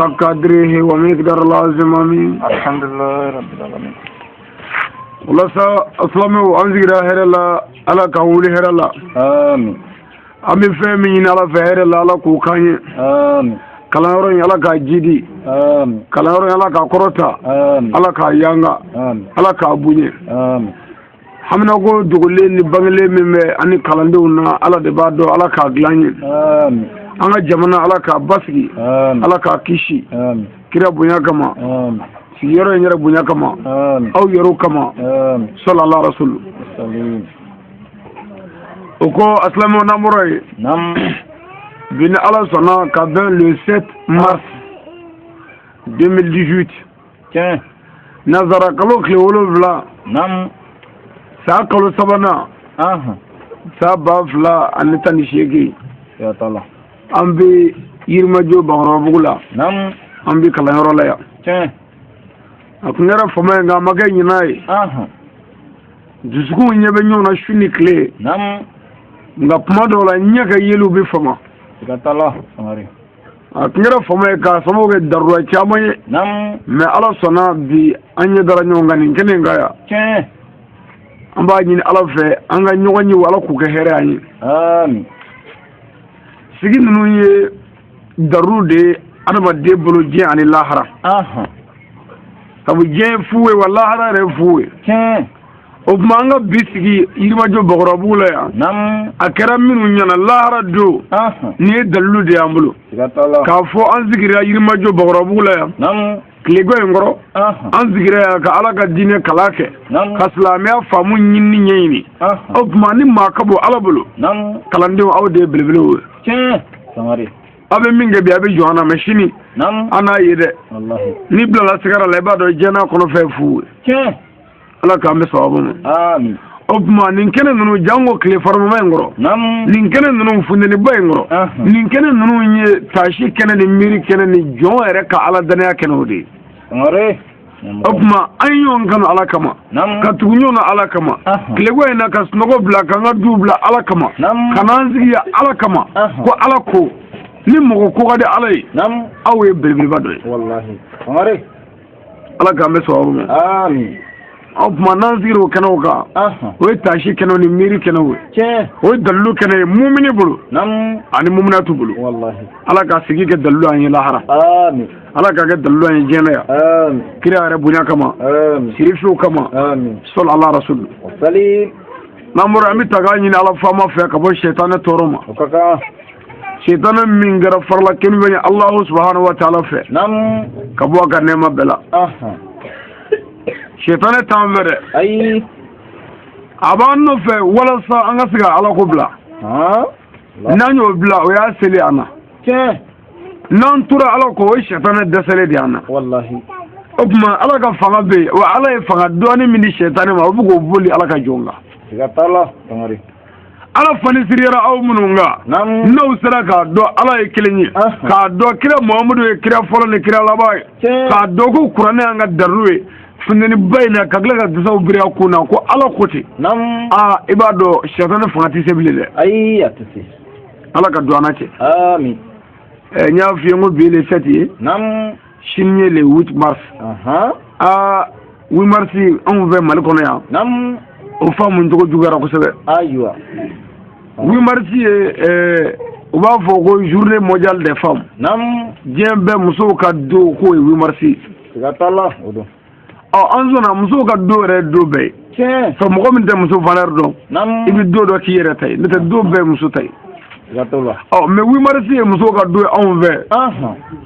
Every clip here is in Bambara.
قدره ومقدار العظيم. آمين. الحمد لله رب العالمين. Walasa silamɛw, an sigira hɛrɛ la, Ala k'an wuli hɛrɛ la. آمين. An bɛ fɛn min ɲini Ala fɛ hɛrɛ la, Ala k'o k'an ye. آمين. Kalanyɔrɔ in, Ala k'a jidi. آمين. Kalanyɔrɔ in, Ala k'a kɔrɔta. آمين. Ala k'a yanga. آمين. Ala k'a bonya. آمين. Haminako dogolen ni bangelen min bɛ ani kalandenw na, Ala de b'a dɔn, Ala k'a dilan ye. آمين. An ka jamana, Ala k'a basigi. آمين. Ala k'a kisi. آمين. Kira bonya kama, آمين. sigiyɔrɔ in yɛrɛ bonya kama, آمين. aw yɛrɛw kama. آمين. صلى الله رسول. سليم. O ko asilamɛw, n'an bɔra yen, نعم. bi ni Ala sɔnna ka bɛn le 7 mars 2018, Tiens. nazara kalo tile 7, نعم. san kalo sabanan, san 2018, يا طلع. an bɛ Yirimajɔ Bakɔrɔbabugu la. نعم. An bɛ kalanyɔrɔ la yan. Tiens. A tun kɛra fama ye, nka a ma kɛ ɲinan ye. Dusukun ɲɛ bɛ ɲɔgɔn na su ni tile, نعم. nka kuma dɔw la, ɲɛ ka yeliw bɛ fama. يا طلع سماري. A tun kɛra fama ye k'a sababu kɛ darura caman ye, نعم. mais Ala sɔnna, bi an ɲɛ dara ɲɔgɔn kan nin kɛnɛ in kan yan. Tiens. An b'a ɲini Ala fɛ, an ka ɲɔgɔn ye, Ala k'u kɛ hɛrɛ an ye. آمين. Sigi ninnu ye daru de ye adamaden bolo diɲɛ ani lahara, sabu diɲɛ ye fu ye, wa lahara yɛrɛ ye fu ye. Tiens. O tuma, an ka bi sigi Yirimajɔ Bakɔrɔbabugu la yan, نعم. a kɛra minnu ɲɛna lahara don, nin ye dalilu de y'an bolo يا طلع. k'a fɔ an sigira Yirimajɔ Bakɔrɔbabugu la yan نعم. tilegan in kɔrɔ. An sigira yan ka Ala ka diinɛ kalan kɛ, نعم. ka silamɛya faamu ɲinini ɲɛɲini. O tuma, ni maa ka bon Ala bolo, نعم. kalandenw, aw de ye belebelew ye. Tiens. Sangare. Aw bɛ min kɛ bi, a bɛ jɔ an na, mais sini نعم. an n'a ye dɛ. والله. N'i bilala sigara la, i b'a dɔn diɲɛ n'a kɔnɔfɛn fu ye. Tiens. Ala k'an bɛ sababu ma. آمين. O tuma, nin kɛnɛ ninnu, jango tile farimama in kɔrɔ, نعم. nin kɛnɛ ninnu, funteniba in kɔrɔ, nin kɛnɛ ninnu ye taasi kɛnɛ ni miiri kɛnɛ ni jɔn yɛrɛ ka Ala danaya kɛnɛ o de ye. Sangare. O tuma, an ye ɲɔgɔn kanu Ala kama, نعم. ka tugu ɲɔgɔn na Ala kama, tilego in na ka sunɔgɔ bila, k'an ka duw bila Ala kama, نعم. ka n'an sigi yan Ala kama, ko Ala ko ni mɔgɔ ko ka di Ala ye, نعم. aw ye belebeleba dɔ ye. والله. Sangare. Ala k'an bɛ sababu ma. آمين. O tuma, n'an sigira o kɛnɛw kan, o ye taasi kɛnɛw ni miiri kɛnɛw ye, Tiens. o ye dalilu kɛnɛ ye mumini bolo نعم. ani muminatu bolo. والله. Ala ka sigi kɛ dalilu an ye lahara. آمين. Ala k'a kɛ dalilu an ye diɲɛ na yan, آمين. kira yɛrɛ bonya kama, آمين. sirifiw kama. آمين. صلى الله رسول. وسليم. N'an bɔra, an bɛ taga ɲini Ala faama fɛ ka bɔ sɛtanɛ tɔɔrɔ ma, وكاكا. sɛtanɛ min kɛra farala kelen ye Alahu سبحانه وتعالى fɛ, نعم. ka bɔ a ka nɛɛma bɛɛ la. Sɛtanɛ t'an fɛ dɛ. أي. A b'an nɔfɛ walasa an ka se ka Ala ko bila. ها. N'an y'o bila, o y'a seli an na. Tiens. N'an tora Ala kɔ, o ye sɛtanɛ dɛsɛlen de y'an na. والله. O tuma, Ala ka fanga bɛ yen wa, Ala ye fanga dɔɔni min di sɛtanɛ ma, o bɛ k'o boli Ala ka jɔn kan. Siga t'a la Sangare. Ala fani siriyara aw minnu kan, نعم. n'aw sera k'a dɔn Ala ye kelen ye, k'a dɔn kira Muhamadu ye kira fɔlɔ ni kira laban ye, Tiens. k'a dɔn ko kuranɛ y'an ka dalilu ye funteniba in na, ka tila ka disaw biri a kun na ko Ala ko ten, نعم. aa, i b'a dɔn sɛtanɛ fanga tɛ se bilen dɛ. أي أتسي. Ala ka don an na cɛ. آمين. Ɛ, n y'a f'i ye n ko bi ye le 7 ye, نعم. sini ye le 8 mars. Aa, 8 mars, anw fɛ Mali kɔnɔ yan, نعم. o faamu cogo juguyara kosɛbɛ. أيوة. 8 mars ye u b'a fɔ ko Journée mondiale des femmes, نعم. diɲɛ bɛɛ musow ka don k'o ye 8 mars ye. Siga t'a la o don. Ɔ, an sɔnna, musow ka don yɛrɛ ye don bɛɛ ye. Tiens. Fɛ mɔgɔ min tɛ muso valeur dɔn, نعم. i bɛ don dɔ k'i yɛrɛ ta ye, n'o tɛ don bɛɛ ye muso ta ye. Siga t'o la. Ɔ, mais 8 mars ye musow ka don ye anw fɛ.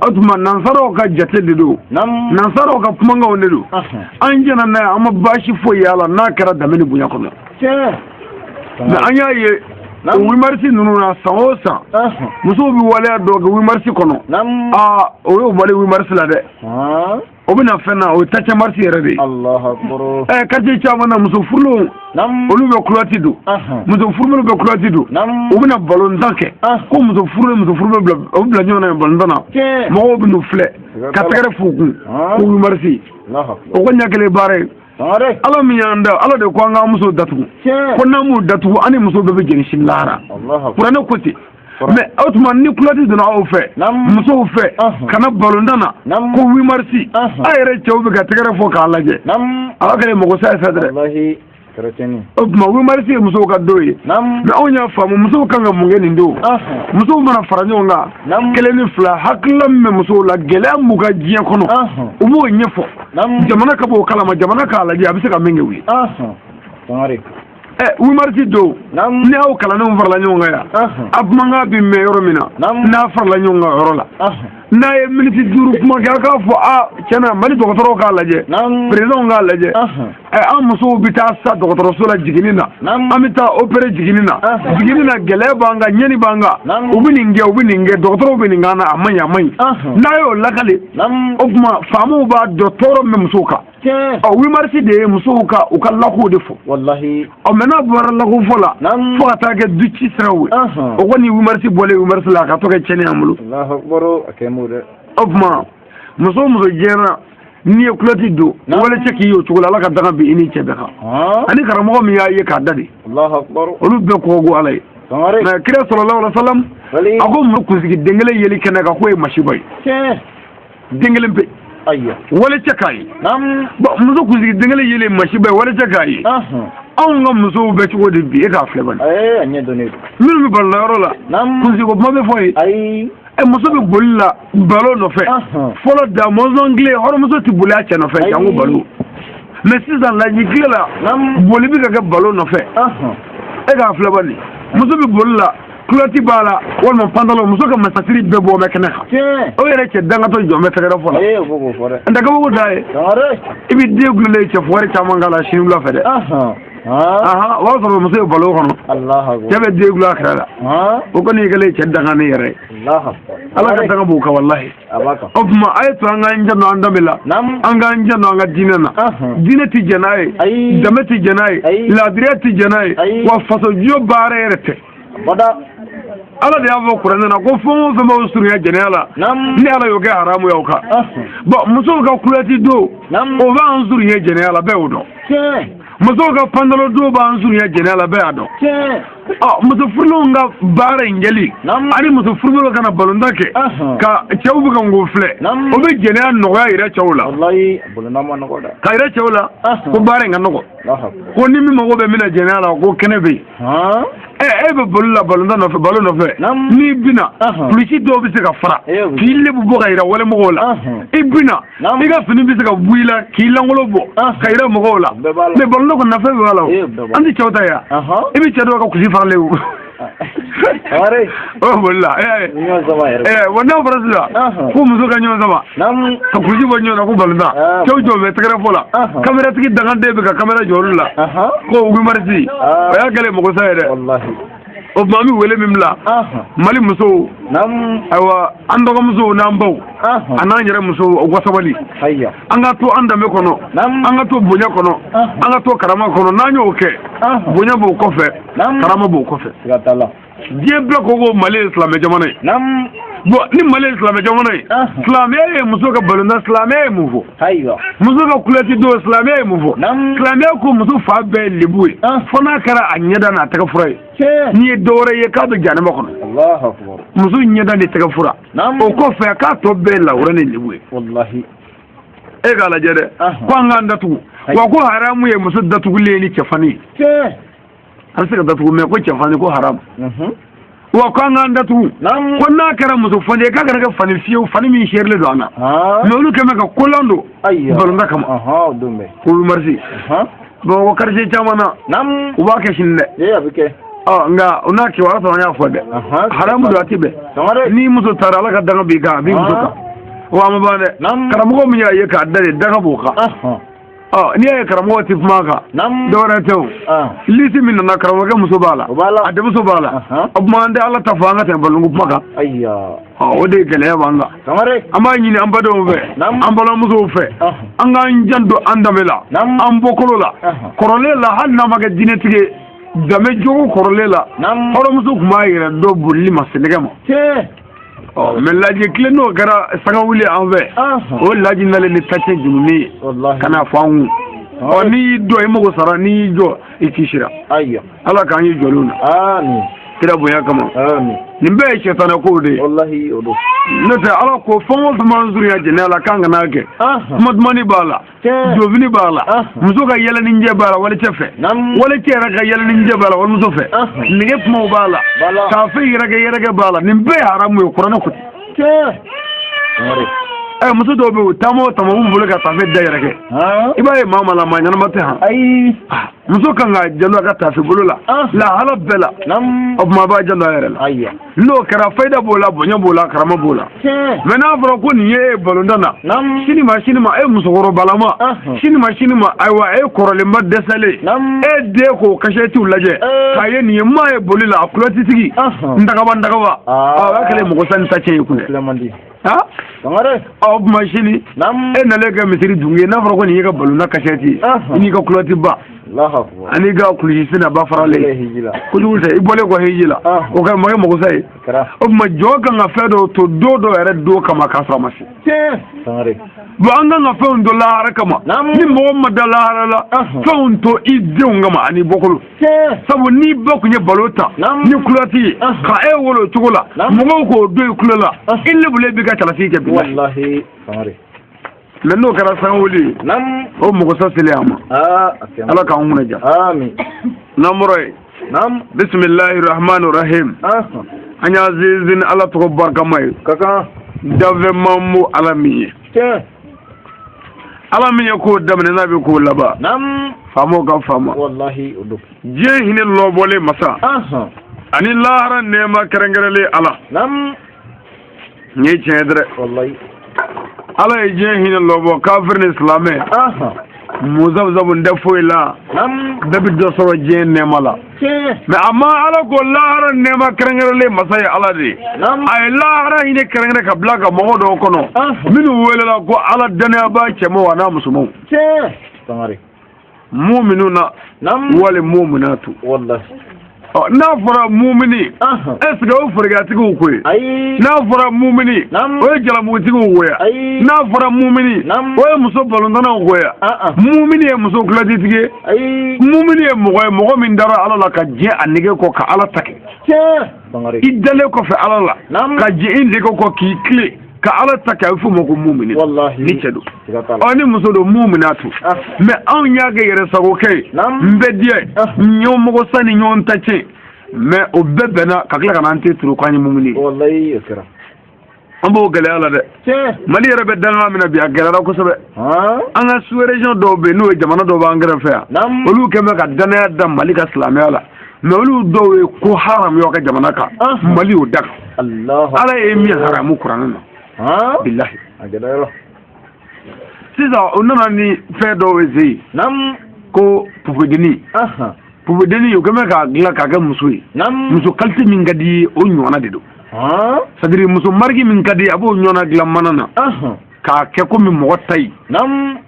O tuma, nansaraw ka jate de don, نعم. nansaraw ka kumakanw de don. An jɛna n'a ye, an ma baasi foyi y'a la n'a kɛra danbe ni bonya kɔnɔ. Tiens. Mais an y'a ye o نعم. 8 mars ninnu na, san o san, musow bɛ waleya dɔ kɛ 8 mars kɔnɔ. نعم. Aa, o y'o bɔlen 8 mars la dɛ, o bɛna fɛn na, o ye tacɛ mars yɛrɛ de ye. الله أكبر. Ɛ, quartier caman na, muso furulenw, نعم. olu bɛ culotte don, muso furulenw bɛ culotte don, نعم. u bɛna balontan kɛ, ko muso furulen, muso furulen bila, o bila ɲɔgɔn na balontan na, Tiens. mɔgɔw bɛ n'u filɛ ka tɛgɛrɛ f'u kun ko 8 mars. الله أكبر. O ko ɲɛ kelen baara ye. Sangare. Ala min y'an da, Ala de ko an k'an muso datugu, Tiens. ko n'an m'u datugu, an ni muso bɛɛ bɛ jeni sini lahara. الله أكبر. Kuranɛ ko ten. Mais o tuma ni kulati donna aw fɛ musow fɛ kana balontan na ko 8 mars a yɛrɛ cɛw bɛ ka tɛgɛrɛ fɔ k'a lajɛ ala kɛlen mɔgɔ sa ye sa dɛ. O tuma 8 mars ye musow ka don ye. Mais anw y'a faamu musow kan ka mun kɛ nin don. Musow mana fara ɲɔgɔn kan kelen ni fila hakilila min bɛ musow la gɛlɛya m'u ka diɲɛ kɔnɔ u b'o ɲɛfɔ jamana ka b'o kalama jamana k'a lajɛ a bɛ se ka min kɛ u ye. 8 mars don ni aw kalandenw farala ɲɔgɔn kan yan a kumakan bɛ mɛn yɔrɔ min na n'a farala ɲɔgɔn kan yɔrɔ la n'a ye miniti 5 kuma kɛ a k'a fɔ a tiɲɛna Mali dɔgɔtɔrɔw k'a lajɛ présidentw k'a lajɛ an musow bɛ taa sa dɔgɔtɔrɔso la jiginni na an bɛ taa opéré jiginni na jiginni na gɛlɛya b'an kan ɲɛni b'an kan u bɛ nin kɛ u bɛ nin kɛ dɔgɔtɔrɔw bɛ nin k'an na a man ɲi a man ɲi n'a y'o lakale o tuma faamaw b'a dɔn tɔɔrɔ min bɛ musow kan. Ɔ 8 mars de ye musow ka u ka lakow de fɔ. Walahi. Ɔ mais n'a bɔra lako fɔ la fo ka taa kɛ du ci siraw ye o kɔni 8 mars bɔlen 8 mars la a ka to kɛ tiɲɛni y'an bolo. Allahu akbar a kɛ m'o dɛ. O tuma muso o muso diɲɛ n'i ye kulati don wale cɛ k'i y'o cogo la ala ka daga bi i ni cɛ bɛɛ kan ani karamɔgɔ min y'a ye k'a da de. Allahu akbar. Olu bɛɛ kɔgo ala ye. Mais kira sallallahu alaihi wasallam a ko muso kunsigi den kelen yeli kɛnɛ kan k'o ye masiba ye. Den kelen pe. Ayiwa. Wale cɛ k'a ye. Bon muso kunsigi den kelen yelen masiba ye wale cɛ k'a ye. Anw ka musow bɛ cogo di bi e k'a filɛ bani. A ɲɛ dɔnnen don. Minnu bɛ balila yɔrɔ la. Kunsigi ko kuma bɛ fɔ ye. Ayi. Muso bɛ boli la balo nɔfɛ. Fɔlɔ da mɔnzɔn tile hɔrɔnmuso tɛ boli a cɛ nɔfɛ janko balo. Mais sisan laji tile la. Boli bɛ ka kɛ balo nɔfɛ. E k'a filɛ bani. Muso bɛ boli la. Kulati b'a la walima pantalon muso ka masasiri bɛɛ bɔ bɛ kɛnɛ kan. O yɛrɛ cɛ dangatɔ jɔn bɛ tɛgɛrɛ fɔ la. N tɛ kabako da ye. I bɛ den gulolen cɛ fugari caman k'a la sini wula fɛ dɛ. O b'a sɔrɔ muso ye balo kɔnɔ. Cɛ bɛ den gulo a kɛrɛ la. O kɔni ye kɛlen cɛ danga ne yɛrɛ ye. Ala ka danga b'o kan walahi. O tuma a ye to an k'an janto an danbe la. An k'an janto an ka diinɛ na. Diinɛ tɛ jɛn n'a ye. Danbe tɛ jɛn n'a ye. Laadiriya tɛ jɛn n'a ye. Wa fasojɔ baara yɛrɛ tɛ. Ala de y'a fɔ kuranɛ na ko fɛn o fɛn b'aw surunya jɛnɛya la ni ala y'o kɛ haramu y'aw kan. Bon musow ka kulati don o b'an surunya jɛnɛya la bɛɛ y'o dɔn. Musow ka pantalon don b'an surunya jɛnɛya la bɛɛ y'a dɔn. Ɔ muso furulenw ka baara in kɛli ani muso furulenw kana balontan kɛ ka cɛw bɛ ka nko filɛ o bɛ jɛnɛya nɔgɔya yɛrɛ cɛw la. Ka yɛrɛ cɛw la ko baara in ka nɔgɔ ko ni min mago bɛ min na jɛnɛya la ko kɛnɛ bɛ yen. E bɛ boli la balontan nɔfɛ balo nɔfɛ n'i bina kulisi dɔw bɛ se ka fara k'i lebu bɔ ka yira walemɔgɔw la i bina i ka fini bɛ se ka bɔ i la k'i langolo bɔ ka yira mɔgɔw la mais balontan kɔni nafa bɛ b'a la o an tɛ cɛw ta yan i bɛ cɛ dɔw ka kulisi faralen o o boli la wa n'a fɔra sisan ko muso ka ɲɔgɔn sama ka kulisi bɔ ɲɔgɔn na ko balontan cɛw jɔ bɛ tɛgɛrɛ fɔ la kameratigi dangaden bɛ ka kamera jɔ olu la ko 8 mars o y'a kɛlen mɔgɔ sa ye dɛ. O tuma an bɛ wele min bila Mali musow ayiwa an dɔgɔmusow n'an baw a n'an yɛrɛ musow u ka sabali an ka to an danbe kɔnɔ an ka to bonya kɔnɔ an ka to karama kɔnɔ n'an y'o kɛ bonya b'o kɔfɛ karama b'o kɔfɛ. Diɲɛ bɛɛ ko ko Mali ye silamɛ jamana ye. Bon ni Mali ye silamɛ jamana ye silamɛya ye muso ka balontan silamɛya ye mun fɔ. Muso ka kulati don silamɛya ye mun fɔ. Silamɛya ko muso fa bɛɛ ye lebu ye fo n'a kɛra a ɲɛda n'a tɛgɛ fura ye. N'i ye dɔ wɛrɛ ye k'a bɛ janɛmɛ kɔnɔ. Muso ɲɛda ni tɛgɛ fura o kɔfɛ k'a tɔ bɛɛ ye lawura ni lebu ye. E k'a lajɛ dɛ ko an k'an datugu wa ko haramu ye muso datugulen ye ni cɛfani ye. A bɛ se ka datugu mɛ ko cɛfani ko haramu. Wa ko an k'an datugu ko n'a kɛra muso fani ye k'a kana kɛ fani fiyewu fani min seerilen don an na mɛ olu kɛn bɛ ka kolan don balontan kama. Ko 8 mars Bamakɔ quartier caman na u b'a kɛ sini dɛ. Ɔ nka o n'a kɛ o y'a sɔrɔ an y'a fɔ dɛ haramu don a tɛ bɛn ni muso taara ala ka danga b'i kan a b'i muso kan wa a ma ban dɛ karamɔgɔ min y'a ye k'a da de danga b'o kan. Ɔ n'i y'a ye karamɔgɔ tɛ kuma a kan dɔwɛrɛ tɛ o lisi min nana karamɔgɔkɛ muso b'a la a denmuso b'a la o tuma an tɛ ala ta fɔ an ka tɛmɛ balonko kuma kan. Ɔ o de ye gɛlɛya b'an kan. An b'a ɲini an badenw fɛ an balimamusow fɛ an k'an janto an danbe la an bɔkolo la kɔrɔlen la hali n'a ma kɛ diinɛtigi ye danbe jogo kɔrɔlen la hɔrɔnmuso tun b'a yɛrɛ dɔn bolili ma sɛnɛgɛ ma. Ɔ mɛ laji kelen n'o kɛra sanga wuli an fɛ o laji nalen ni tacɛ jununi ye ka n'a fɔ an kun. Ɔ n'i y'i dɔ i mago sara n'i y'i jɔ i t'i sira. Ala k'an ye jɔlenw na. Kira bonya kama. Amin. Nin bɛɛ ye sɛtanɛ kow de ye. Wallahi o don. N'o tɛ Ala ko fɛn o fɛn b'an surunya jɛnɛya la k'an kana kɛ. Kuma dumani b'a la. Jofini b'a la. Muso ka yɛlɛni jɛ b'a la walicɛ fɛ. Walicɛ yɛrɛ ka yɛlɛni jɛ b'a la walimuso fɛ. Nege kumaw b'a la. K'a fɛn yɛrɛkɛ b'a la. Nin bɛɛ ye haramu ye kuranɛ ko ten. Muso dɔw bɛ yen u taama o taama u b'u bolo ka taafe da yɛrɛ kɛ. I b'a ye maa ma la maa ɲɛnama tɛ han. Ayi. Muso kan ka janto a ka taafe bolo la. Lahala bɛɛ la. O tuma a b'a janto a yɛrɛ la. N'o kɛra fayida b'o la bonya b'o la karama b'o la. Mais n'a fɔra ko nin ye e balontan na. Sini ma sini ma e musokɔrɔbalama. Sini ma sini ma ayiwa e kɔrɔlenba dɛsɛlen. E den k'o kasɛtiw lajɛ. K'a ye nin ye maa ye boli la a kulɔtitigi. N dagaba n dagaba. O y'a kɛlen mɔgɔ sa ni ta tiɲɛ ye kun dɛ. O tuma sini e nalen kɛ misiri dunge n'a fɔra ko nin y'i ka balontan kasɛti ye i n'i ka kulɔti ba ani ka kulusi sina ba faralen kojugu tɛ i bɔlen kɔ hiji la o kɛ makɛ mɔgɔ sa ye o tuma jɔ kan ka fɛn dɔw to don dɔw yɛrɛ don kama k'a sɔrɔ a ma se bon an kan ka fɛnw to lahara kama ni mɔgɔ ma da lahara la fɛnw to i denw kama ani bɔkolo sabu n'i ba tun ye balo ta ni kulɔti ye ka e wolo o cogo la mɔgɔw k'o don i kulo la i lebulen b'i ka cɛlasigi kɛ bilahi mais n'o kɛra sanwuli ye o mɔgɔ sa selen a ma Ala k'an kunna ja n'an bɔra yen bisimilahi rahmani rahim an y'a sinsin Ala tɔgɔ barikama ye danfɛn man bon Ala min ye Ala min ye k'o daminɛ n'a bɛ k'o laban faamaw ka faama diɲɛ hinɛ lɔbɔlen masa ani lahara nɛɛma kɛrɛnkɛrɛnlen Ala nin ye tiɲɛ ye dɛ Ala ye diɲɛ hinɛ lɔbɔ kafiri ni silamɛ musabusabu n tɛ foyi la bɛɛ bɛ dɔ sɔrɔ diɲɛ nɛɛma la mais a ma Ala ko lahara nɛɛma kɛrɛnkɛrɛnlen masa ye Ala de ye a ye lahara hinɛ kɛrɛnkɛrɛn ka bila ka mɔgɔ dɔw kɔnɔ minnu welela ko Ala danayabaa cɛmanw a n'a musomanw muminuna wali muminatu n'a fɔra mumini est ce que o forokiyatigiw ko ye n'a fɔra mumini o ye jalamugutigiw ko ye n'a fɔra mumini o ye muso balontannaw ko ye mumini ye muso kulɔtitigi ye mumini ye mɔgɔ ye mɔgɔ min dara Ala la ka jɛ a nege kɔ ka Ala ta kɛ i dalen kɔfɛ Ala la ka jɛ i nege kɔ k'i tilen ka Ala ta kɛ a bɛ f'o ma ko mumini ni cɛ don ni muso don muminatu mais anw y'a kɛ yɛrɛ sago kɛ ye n bɛ diya ye ɲɔgɔn mɔgɔ sa ni ɲɔgɔn ta tiɲɛ mais o bɛɛ bɛnna ka tila ka n'an tɛ turu k'an ye mumini ye an b'o gɛlɛya la dɛ Mali yɛrɛ bɛ dangan min na bi a gɛlɛyara kosɛbɛ an ka sous région dɔw bɛ yen n'o ye jamana dɔw b'an kɛrɛfɛ yan olu kɛn bɛ ka danaya da Mali ka silamɛya la mais olu dɔw ye ko haramuya ka jamana kan Mali y'o daga Ala ye min haramu kuranɛ na bilahi sisan o nana ni fɛn dɔw ye ze ko pupedeni pupedeni o kɛn bɛ k'a dilan k'a kɛ muso ye muso qualité min ka di ye o ɲɔgɔnna de don c'est à dire muso mariki min ka di a b'o ɲɔgɔnna dilan mana na k'a kɛ komi mɔgɔ ta ye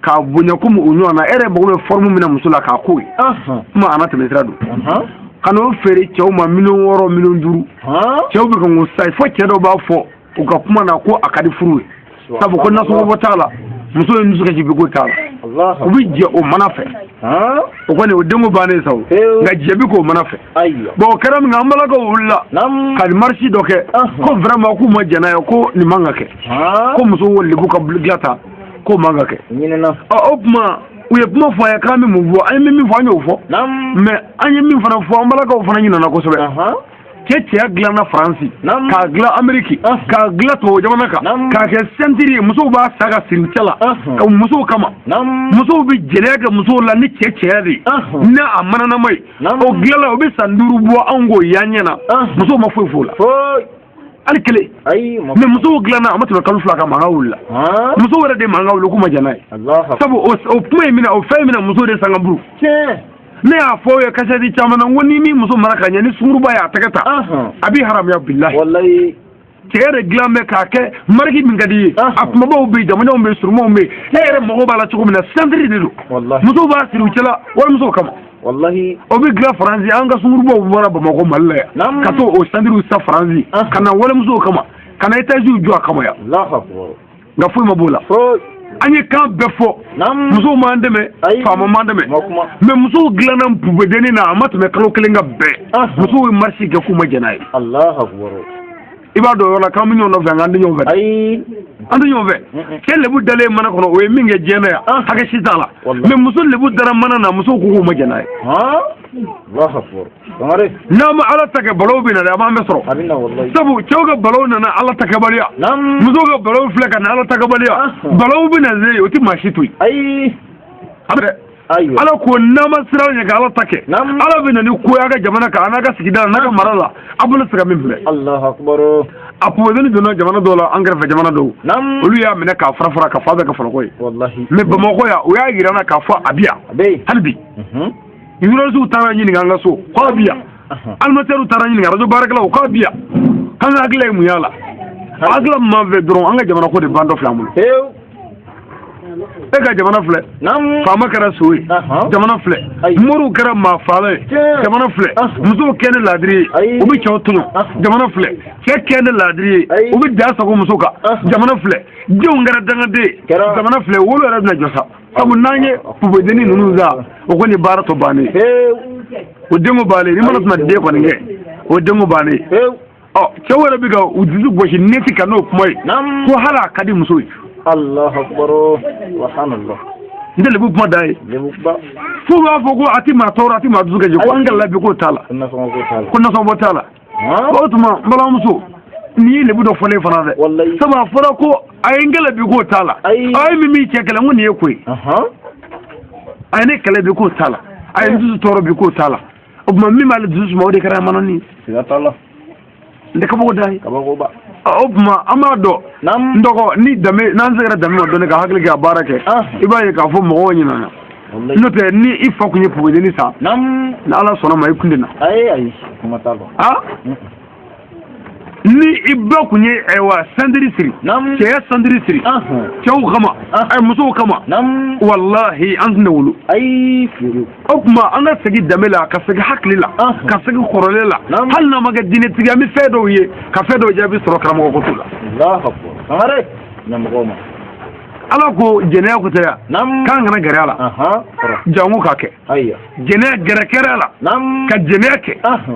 k'a bonya komi o ɲɔgɔnna e yɛrɛ mago bɛ forme min na muso la k'a k'o ye kuma a n'a tɛmɛsira don ka n'o feere cɛw ma 6 miliyɔn 5 miliyɔn cɛw bɛ kan k'o sa fo cɛ dɔw b'a fɔ u ka kuma na ko a ka di furu ye sabu ko nasɔngɔ bɔ t'a la muso ye dusukasi bi ko t'a la u bɛ jɛ o mana fɛ o kɔni o denko bannen sa o nka jɛ bi k'o mana fɛ bon o kɛra min kɛ an balakaw wulila ka marche dɔ kɛ ko vraiment k'u ma jɛn n'a ye ko nin man ka kɛ ko muso wo lebu ka dilan ta k'o man ka kɛ o tuma u ye kuma fɔ an ye k'an bɛ mun fɔ an ye min fɔ an y'o fɔ mais an ye min fana fɔ an balakaw fana ɲinɛna kosɛbɛ cɛ cɛya dilanna Faransi k'a dilan Ameriki k'a dilan tubabu jamana kan k'a kɛ sɛntiri ye musow b'a sa ka siri cɛ la ka musow kama musow bɛ jɛnɛya kɛ musow la ni cɛ cɛya de ye ni a mananama ye o dilanla o bɛ san 5 bɔ anw k'o y'an ɲɛ na musow ma foyi f'o la hali kelen mais musow dilanna a ma tɛmɛ kalo 2 kan mankan wulila musow yɛrɛ de mankan wuli k'u ma jɛn n'a ye sabu o kuma in mina o fɛn in mina musow de san ka buru ne y'a fɔ aw ye kasɛti caman na n ko ni min muso mara ka ɲɛ ni sunkuruba y'a tɛgɛ ta a b'i haramuya bilahi cɛ yɛrɛ dilan bɛ k'a kɛ mariki min ka di i ye a kumabaw bɛ yen jamanjanw bɛ yen surumanw bɛ yen e yɛrɛ mago b'a la cogo min na santiri de don musow b'a siri u cɛla walimusow kama o bɛ dilan Faransi an ka sunkurubaw bɔra Bamakɔ Mali la yan ka t'o santiriw san Faransi ka na walimusow kama ka na etaziw jɔ a kama yan nka foyi ma b'o la An ye kan bɛɛ fɔ musow m'an dɛmɛ faama m'an dɛmɛ mais musow dilanna pupedennin na a ma tɛmɛ kalo kelen kan bɛɛ musow ye marche kɛ k'u ma jɛn n'a ye. I b'a dɔn o yɔrɔ la k'an bɛ ɲɔgɔn nɔfɛ nka an tɛ ɲɔgɔn fɛ. An tɛ ɲɔgɔn fɛ. Cɛ lebu dalen mana kɔnɔ o ye min kɛ diɲɛ na yan hakɛ si t'a la mais muso lebu dara mana na musow ko k'u ma jɛn n'a ye. N'an ma Ala ta kɛ balawu bɛ na dɛ a b'an bɛɛ sɔrɔ. Sabu cɛw ka balawu nana Ala ta kɛbaliya musow ka balawu filɛ ka na Ala ta kɛbaliya balawu bɛ na ze o tɛ maa si to yen. A bɛ dɛ. Ala ko n'an ma siran ɲɛ ka Ala ta kɛ Ala bɛ na ni ko ye a ka jamana kan a n'a ka sigida la n'a ka mara la a bolo tɛ se ka min filɛ. A pɔsɔni donna jamana dɔw la an kɛrɛfɛ jamana dɔw olu y'a minɛ k'a fara fara ka fa bɛɛ kɛ faloko ye mais Bamakɔ yan u y'a yira n na k'a fɔ a bi yan hali bi journalistes taara ɲininka an ka so k'a bi yan animateurs taara ɲininka radio baarakɛlaw k'a bi yan k'an ka hakilila ye mun y'a la hakilila min b'an fɛ dɔrɔn an ka jamana ko de ban dɔ filɛ an bolo. E ka jamana filɛ faama kɛra so ye jamana filɛ moriw kɛra maa faala ye jamana filɛ musow kɛ ni laadiri ye u bɛ cɛw tɔɲɔ jamana filɛ cɛ kɛ ni laadiri ye u bɛ da sago muso kan jamana filɛ denw kɛra dangaden ye jamana filɛ wolo yɛrɛ bɛna jɔ sa sabu n'an ye pupedennin ninnu sa o kɔni baara tɔ bannen o denko bannen ni mana tɛna den kɔni kɛ o denko bannen ɔ cɛw yɛrɛ bɛ ka u dusu gosi neti kan n'o kuma ye ko hali a ka di muso ye. Allahu akbar subhanallah. N tɛ lebu kuma da ye. F'u b'a fɔ ko a ti maa tɔɔrɔ a ti maa dusu kasi ko an ka labi k'o t'a la. Ko nasɔngɔ t'a la. O tuma n balimamuso nin ye lebu dɔ fɔlen fana dɛ. Sabu a fɔra ko a ye n kɛlɛ bi k'o t'a la. A ye min b'i cɛ kɛlɛ n ko nin ye ko ye. A ye ne kɛlɛ bi k'o t'a la. A ye n dusu tɔɔrɔ bi k'o t'a la. O tuma min b'ale dusu suma o de kɛra manani ye. Siga t'a la. N tɛ kabako da ye. O tuma an b'a dɔn n dɔgɔ ni danbe n'an seginna danbe ma dɔɔni ka hakili kɛ ka baara kɛ i b'a ye k'a fɔ mɔgɔw ɲinɛna n'o tɛ ni i fa kun ye pupedennin san ni Ala sɔnna ma i kun tɛ na. Ni i ba kun ye ayiwa sandiri siri cɛya sandiri siri cɛw kama musow kama walahi an tun tɛ wolo. O tuma an ka segin danbe la ka segin hakili la ka segin kɔrɔlen la hali n'an ma kɛ diinɛtigi an bɛ fɛn dɔw ye ka fɛn dɔw jaabi sɔrɔ karamɔgɔ ko t'u la. Ala ko jɛnɛya ko tɛ yan k'an kana gɛrɛ a la jango k'a kɛ jɛnɛya gɛrɛ kɛra a la ka jɛnɛya kɛ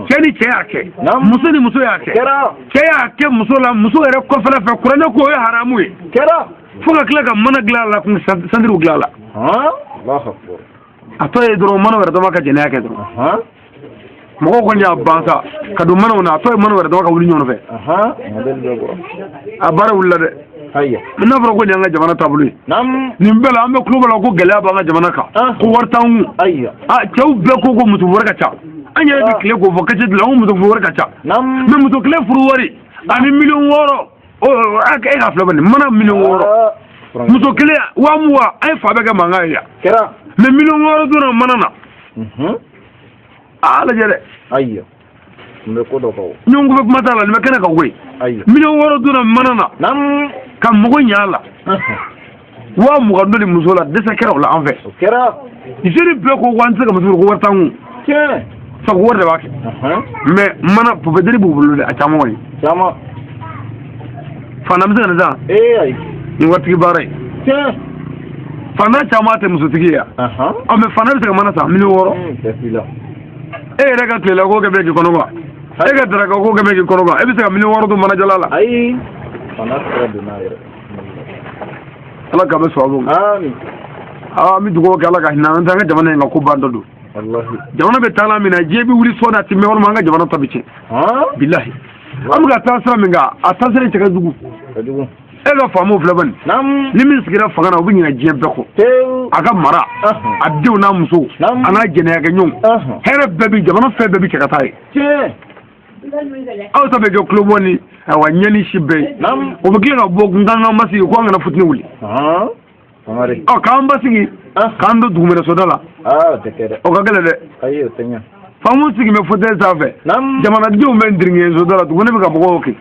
cɛ ni cɛ y'a kɛ muso ni muso y'a kɛ cɛ y'a kɛ muso la muso yɛrɛ kɔfɛla fɛ kuranɛ ko o ye haramu ye fo ka tila ka mana dilan a la kun sandiriw dilan a la a tɔ ye dɔrɔn mana wɛrɛ dama ka jɛnɛya kɛ dɔrɔn mɔgɔw kɔni y'a ban sa ka don manaw na a tɔ ye mana wɛrɛ dama ka wuli ɲɔgɔn fɛ a baara wulila dɛ. N'a fɔra ko nin y'an ka jamana taabolo ye nin bɛɛ la an bɛ tulo b'a la ko gɛlɛya b'an ka jamana kan ko wari t'an kun cɛw bɛɛ ko ko muso wari ka ca an yɛrɛ bɛ tile k'o fɔ kɛcɛ la ko muso wari ka ca mais muso kelen furu wari ani 6 miliyɔn e ka filɛ bani mana 6 miliyɔn muso kelen 20,000 an ye fa bɛɛ kɛ mankan ye yan mais 6 miliyɔn donna mana na a lajɛ dɛ. Ɲɔgɔn kɔfɛ kuma t'a la nin bɛ kɛnɛ kan koyi 6 miliyɔn donna mana na ka mɔgɔ ɲɛ a la 20,000 donni muso la dɛsɛ kɛra o la an fɛ jeunes bɛɛ ko an tɛ se ka muso furu ko wari t'an kun sabu wari de b'a kɛ mais mana pupediri b'u bolo dɛ a caman kɔni faantan bɛ se ka nin san nin waritigi baara ye faantan caman tɛ musotigi ye yan ɔ mais faantan bɛ se ka mana san 6 miliyɔn e yɛrɛ ka tilela ko kɛ bɛ k'i kɔnɔ kuwa e ka daraka ko kɛ bɛ k'i kɔnɔ kuwa e bɛ se ka 6 miliyɔn don manajala la. Ala k'a bɛ sɔrɔ aa an bɛ dugawu kɛ Ala ka hinɛ an tɛ an ka jamana in ka ko ban dɔ don jamana bɛ taa min na diɲɛ bɛ wuli sɔɔni a ti mɛn walima an ka jamana ta bɛ tiɲɛ bilahi an bɛ ka taa sira min kan a taa sira cɛ ka jugu e ka faamaw filɛ bani ni min sigira fanga na o bɛ ɲinɛ diɲɛ bɛɛ kɔ a ka mara a denw n'a musow a n'a jɛnɛyakɛɲɔgɔnw hɛrɛ bɛɛ bi jamana fɛn bɛɛ bi cɛ ka taa ye aw ta bɛ kɛ kulobɔ ni ayiwa ɲɛni si bɛɛ ye o bɛ tila ka bɔ k'an k'an basigi ko an kana futinɛ wuli ɔ k'an basigi k'an don dugumɛnɛsoda la o ka gɛlɛn dɛ Faamaw sigi bɛ fauteuil sanfɛ jamanadenw bɛ ndiringensoda la dugumɛnɛ bɛ ka mɔgɔw kin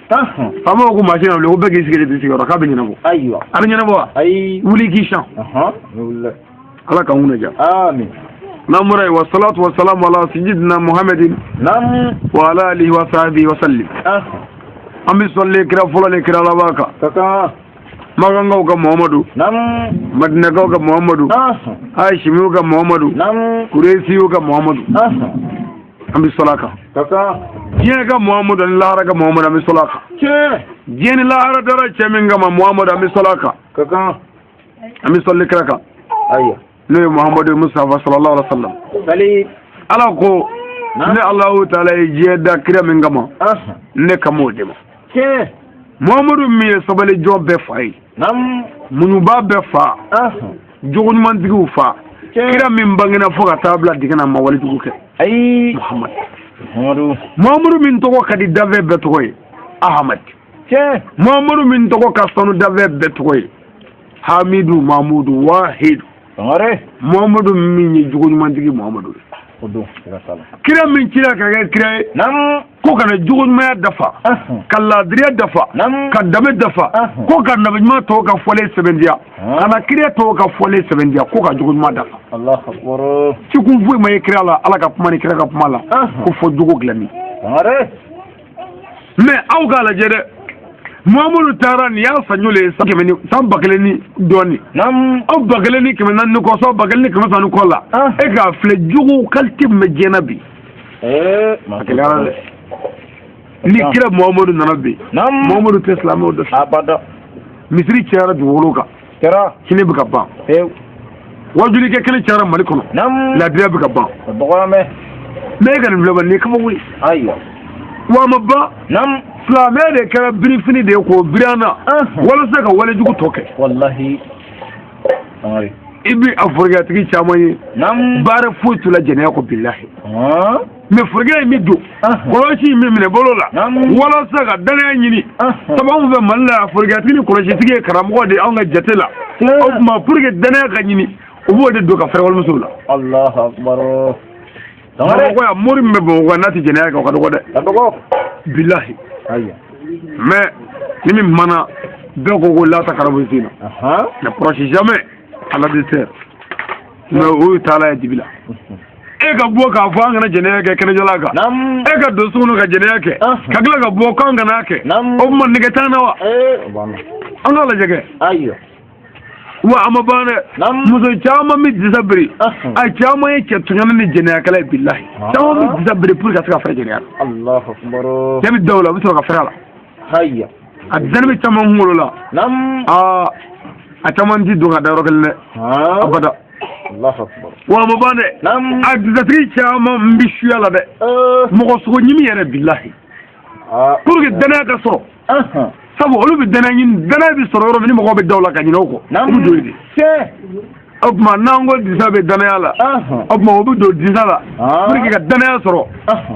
faamaw ko maa si kana wuli ko bɛɛ k'i sigi de sigiyɔrɔ k'a bɛ ɲɛnabɔ a bɛ ɲɛnabɔ wa wuli k'i sian Ala k'an kunna diya n'an bɔra yen wa salatu wa salamu ala sayyidina Muhammadin wa ala alihi wa sahbihi wa sallim an bɛ sɔli kira fɔlɔ ni kira laban kan. Makankaw ka Muhamadu. Madinakaw ka Muhamadu. Hashimiw ka Muhamadu. Kuresiw ka Muhamadu. An bɛ sɔl'a kan. Diɲɛ ka Muhamadu ani lahara ka Muhamadu an bɛ sɔl'a kan. Diɲɛ ni lahara dara cɛ min kama Muhamadu an bɛ sɔl'a kan. An bɛ sɔli kira kan. N'o ye Muhamadu Mustafa sallallahu alaihi wa sallam. Ala ko ne Alahu taala ye diɲɛ da kira min kama ne kama o de ma. Muhamadu min ye sabali jɔn bɛɛ fa ye. Muɲuba bɛɛ fa. Jogo ɲumantigiw fa. Kira min bangena fo ka taa bila dingɛ na ma walejugu kɛ. Ayi. Muhamadu. Muhamadu min tɔgɔ ka di danfɛn bɛɛ tɔgɔ ye. Ahamad. Muhamadu min tɔgɔ ka sanu danfɛn bɛɛ tɔgɔ ye. Hamidu Mamudu Wahidu. Muhamadu min ye jogo ɲumantigi Muhamadu ye. Kira min cira ka kɛ kira ye. Ko ka na jogo ɲumanya dafa. Ka laadiriya dafa. Ka danbe dafa. Ko ka nabi ɲuman tɔw ka fɔlen sɛbɛntiya. Ka na kira tɔw ka fɔlen sɛbɛntiya ko ka jogo ɲuman dafa. Cikun foyi ma ye kira la Ala ka kuma ni kira ka kuma la. Ko fɔ jogo dilanni. Mais aw k'a lajɛ dɛ. Muhamadu taara nin y'a san joli ye san kɛmɛ ni san 1000 ni dɔɔni. Aw 1400 ni kɔ san 1300 ni kɔ la. E k'a filɛ jogo qualité min bɛ diɲɛ na bi. A gɛlɛyara dɛ. Ni kira Muhamadu nana bi. Muhamadu tɛ silamɛw dɛsɛ. Misiri cayara dugukolo kan. Hinɛ bɛ ka ban. Wajulikɛ kelen cayara Mali kɔnɔ. Laadiriya bɛ ka ban. Mais e ka nin filɛ ba nin ye kabako ye. Wa a ma ban. Silamɛ de kɛra birifini de ye k'o biri an na walasa ka walejugu tɔ kɛ. I bi a forokiyatigi caman ye. Baara foyi t'u la jɛnɛya kɔ bilahi. Mais forokɛ in bɛ don. Kɔlɔsi in bɛ minɛ bolo la. Walasa ka danaya ɲini. Sabu anw fɛ Mali la forokiyatigi ni kɔlɔsitigi ye karamɔgɔ de ye anw ka jate la. O tuma pour que danaya ka ɲini u b'o de don ka fɛrɛ walimusow la. Bamakɔ yan mori min bɛ Bamakɔ yan n'a tɛ jɛnɛya kɛ o ka dɔgɔ dɛ. Bilahi. Mais ni min mana bɛɛ ko ko lata karabu sen na. Ne proche jamais à l'adversaire. Mais o y'u taala ye dibi la. E ka bɔ k'a fɔ an kana jɛnɛya kɛ kɛnɛjɔla kan. E ka don so kɔnɔ ka jɛnɛya kɛ. Ka tila ka bɔ k'an kana kɛ. O tuma nɛgɛ t'an na wa? An k'a lajɛ kɛ. Wa a ma ban dɛ. Muso caman bɛ disa biri. A caman ye cɛ tɔɲɔni ni jɛnɛyakɛla ye bilahi. Caman bɛ disa biri pour que ka se ka fɛrɛ jɛnɛya la. Cɛ bɛ da o la a bɛ sɔrɔ ka fɛrɛ a la. A disani bɛ caman kunkolo la. Aa a caman ti don ka da yɔrɔ kelen dɛ. Abada. Wa a ma ban dɛ. A disatigi caman bɛ suya la dɛ. Mɔgɔ sogo ɲimi yɛrɛ bilahi. Pour que danaya ka sɔrɔ. Sabu olu bɛ danaya ɲini danaya bɛ sɔrɔ yɔrɔ min ni mɔgɔw bɛ da o la ka ɲinɛ o kɔ. U bɛ don yen de. O tuma n'an ko disa bɛ danaya la. O tuma o bɛ don disa la. Pour que ka danaya sɔrɔ.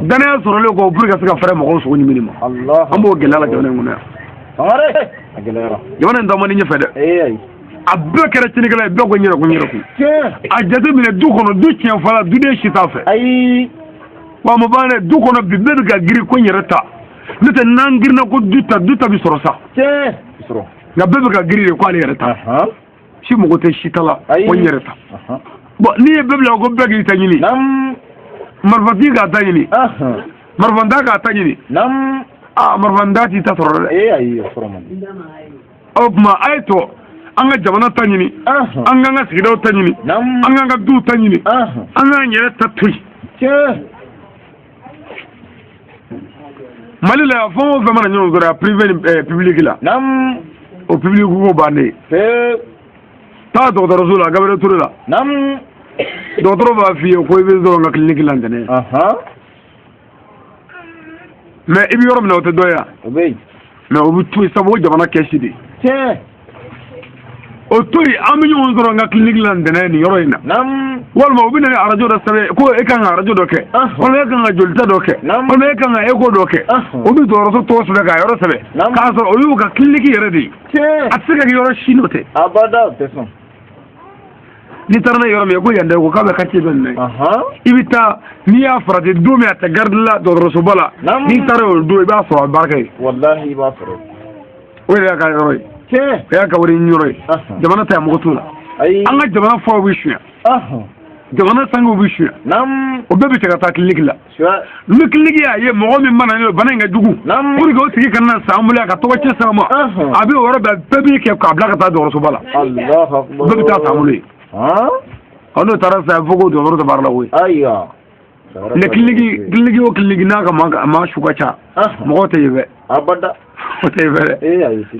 Danaya sɔrɔlen kɔ pour que ka se ka fɛrɛ mɔgɔw sogo ɲimini ma. An b'o gɛlɛya la jamana in kɔnɔ yan. Jamana in taa man di ɲɛfɛ dɛ. A bɛɛ kɛra tiɲɛnikɛla ye bɛɛ ko n yɛrɛ ko n yɛrɛ ko. A jateminɛ du kɔnɔ du tiɲɛ fɔla duden si t'a fɛ. Wa a ma ban dɛ du kɔnɔ bi bɛɛ bɛ ka girin ko n yɛrɛ ta. N'o tɛ n'an girinna ko du ta du ta bɛ sɔrɔ sa. Nka bɛɛ bɛ ka girin de ko ale yɛrɛ ta. Si mɔgɔ tɛ si ta la ko n yɛrɛ ta. Bon n'i ye bɛɛ bila ko bɛɛ k'i ta ɲini. Marifatigi k'a ta ɲini. Marifanta k'a ta ɲini. Aa marifanta t'i ta sɔrɔ dɛ. O tuma a ye to an ka jamana ta ɲini. An k'an ka sigidaw ta ɲini. An k'an ka duw ta ɲini. An k'an yɛrɛ ta to yen. Mali la yan fɛn o fɛn mana ɲɔgɔn sɔrɔ yan privé ni public la. O public ko bannen. Taa dɔgɔtɔrɔso la Gabriel Touré la. Dɔgɔtɔrɔ b'a f'i ye ko i bɛ sɔrɔ n ka clinique la ntɛnɛn. Mais i bɛ yɔrɔ min na o tɛ dɔ ye yan. Mais o bɛ to yen sabu o jamana kɛsi de. O to yen an bɛ ɲɔgɔn sɔrɔ n ka clinique la ntɛnɛn nin yɔrɔ in na. Walima u bɛ na ni arajo dɔ sɛbɛn ko e kan ka arajo dɔ kɛ. Walima e kan ka jolita dɔ kɛ. Walima e kan ka eko dɔ kɛ. O bɛ dɔgɔtɔrɔso tɔgɔ sɛbɛn k'a yɔrɔ sɛbɛn. K'a sɔrɔ o y'u ka clinique yɛrɛ de ye. A tɛ se ka kɛ yɔrɔ si n'o tɛ. N'i taara n'a ye yɔrɔ min ko yan dɛ ko k'a bɛ quartier dɔ nin na. I bɛ taa n'i y'a farati don min a tɛ garde la dɔgɔtɔrɔsoba la. N'i taara o don i b'a sɔrɔ a bɛ baara kɛ yen. O yɛrɛ y'a ka yɔrɔ ye. O y'a ka wari ɲini yɔrɔ ye. Jamana ta yan mɔgɔ t'o la. An ka jamana furaw bɛ suɲɛ. Jamana sangew bɛ suɲɛ. O bɛɛ bɛ cɛ ka taa clinique la. Ni clinique y'a ye mɔgɔ min mana n'o bana in ka jugu. Pour que o tigi kana na san bolo ka tɔgɔ cɛ s'a ma. A bɛ o yɔrɔ bɛɛ b'i kɛ k'a bila ka taa dɔgɔtɔrɔsoba la. Bɛɛ bɛ taa san bolo yen. Ɔ n'o taara sisan fo ko dɔgɔtɔrɔ tɛ baara la koyi. Ne clinique o clinique n'a ka maa su ka ca. Mɔgɔw tɛ yen fɛ. O tɛ yen fɛ dɛ.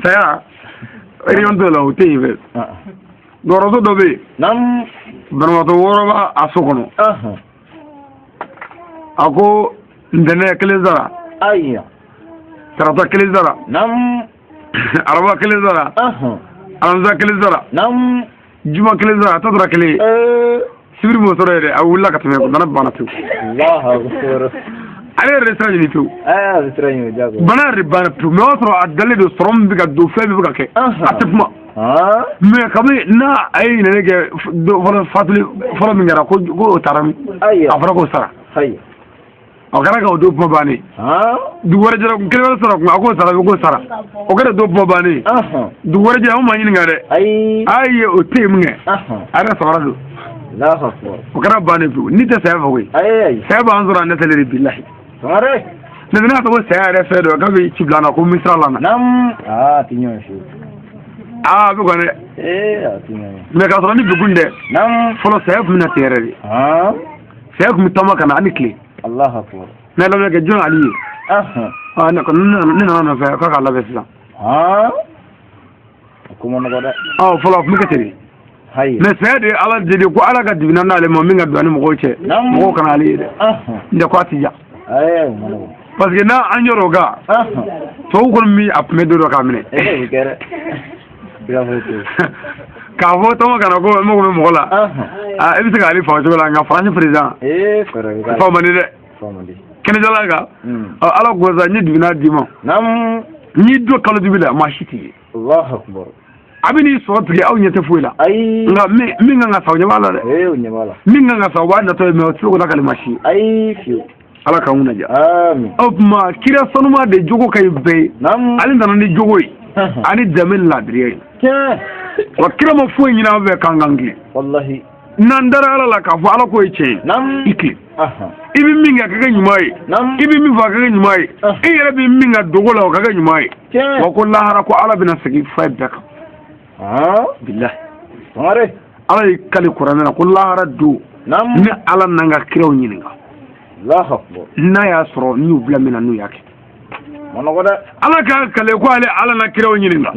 Saya réunion t'o la o tɛ yen fɛ. Dɔgɔtɔrɔso dɔ bɛ yen. Banabaatɔ wɔɔrɔ b'a a so kɔnɔ. A ko ntɛnɛn kelen sara. Tarata kelen sara. Araba kelen sara. Alamisa kelen sara. Juma kelen sara a tɔ tora kelen ye. Sibiri m'o sɔrɔ yɛrɛ a wulila ka tɛmɛ bana banna pewu. Ale yɛrɛ de sira ɲini pewu. Bana yɛrɛ de banna pewu mais o y'a sɔrɔ a dalen don sɔrɔ min bɛ ka don fɛn min bɛ ka kɛ. A tɛ kuma. Mais kabini n'a a ye ɲinɛni kɛ fɔlɔ fatuli fɔlɔ min kɛra ko o taara min. A fɔra k'o sara. O kɛra ka o don kuma bannen. Dugu wɛrɛ jɛra kelen wɛrɛ sɔrɔ kun a k'o sara k'o sara. O kɛra don kuma bannen. Dugu wɛrɛ jɛra anw ma ɲininka dɛ. Ayi o tɛ yen min kɛ. A yɛrɛ samara don. O kɛra bannen pewu n'i tɛ saya fɛ koyi. Saya b'an sɔrɔ a nɛsɛlen de bilahi. Ne n'a fɔ ko saya yɛrɛ fɛn dɔ k'a bɛ ci bila an na ko misira la na. Aa a bɛ kɔni dɛ. Mais k'a sɔrɔ ni degun dɛ. Fɔlɔ saya tun bɛ na ten yɛrɛ de. Saya tun bɛ taama ka na hali tile. N'a ye labɛn kɛ jɔn Ali ye. Ne nana nɔfɛ k'a k'a labɛn sisan. Fɔlɔ a tun bɛ kɛ ten de. Mais saya de ye Ala deli ko Ala ka dimina n'ale ma min ka don ani mɔgɔw cɛ. Mɔgɔw kana ale ye dɛ. N tɛ ko a ti ja. Parce que n'a an yɔrɔ o kan. Tubabu kɔni min a tun bɛ don dɔ k'a minɛ. K'a fɔ tɔmɔ kana ko n mago bɛ mɔgɔ la. E bɛ se k'ale faga cogo la nka faransi président. Fa man di dɛ. Kɛnɛjala kan. Ala ko sa n ye dimina d'i ma. N y'i don kalo dibi la maa si t'i ye. A bɛ n'i sɔrɔ tigɛ aw ɲɛ tɛ foyi la. Nka min kan ka sa o ɲɛ b'a la dɛ. Min kan ka sa o b'a natɔ ye mais o tɛ se k'o lakali maa si ye. Ala k'an kunna diya. O tuma kira sanuma de jogo ka ɲi bɛɛ ye. Ale nana ni jogo ye. Ani danbe ni laadiriya ye. Wa kira ma foyi ɲini an fɛ k'an k'an tilen. N'an dara Ala la k'a fɔ Ala ko ye tiɲɛ ye. I tilen. I bɛ min kɛ a ka kɛ ɲuman ye. I bɛ min fɔ a ka kɛ ɲuman ye. I yɛrɛ bɛ min kɛ dogo la o ka kɛ ɲuman ye. Wa ko lahara ko Ala bɛna segin fɛn bɛɛ kan. Bilahi. Ala y'i kali kuranɛ la ko lahara don. Ni Ala n'an ka kiraw ɲininka. N'a y'a sɔrɔ n y'u bila min na n'u y'a kɛ. Ala k'a kale ko ale Ala na kiraw ɲininka.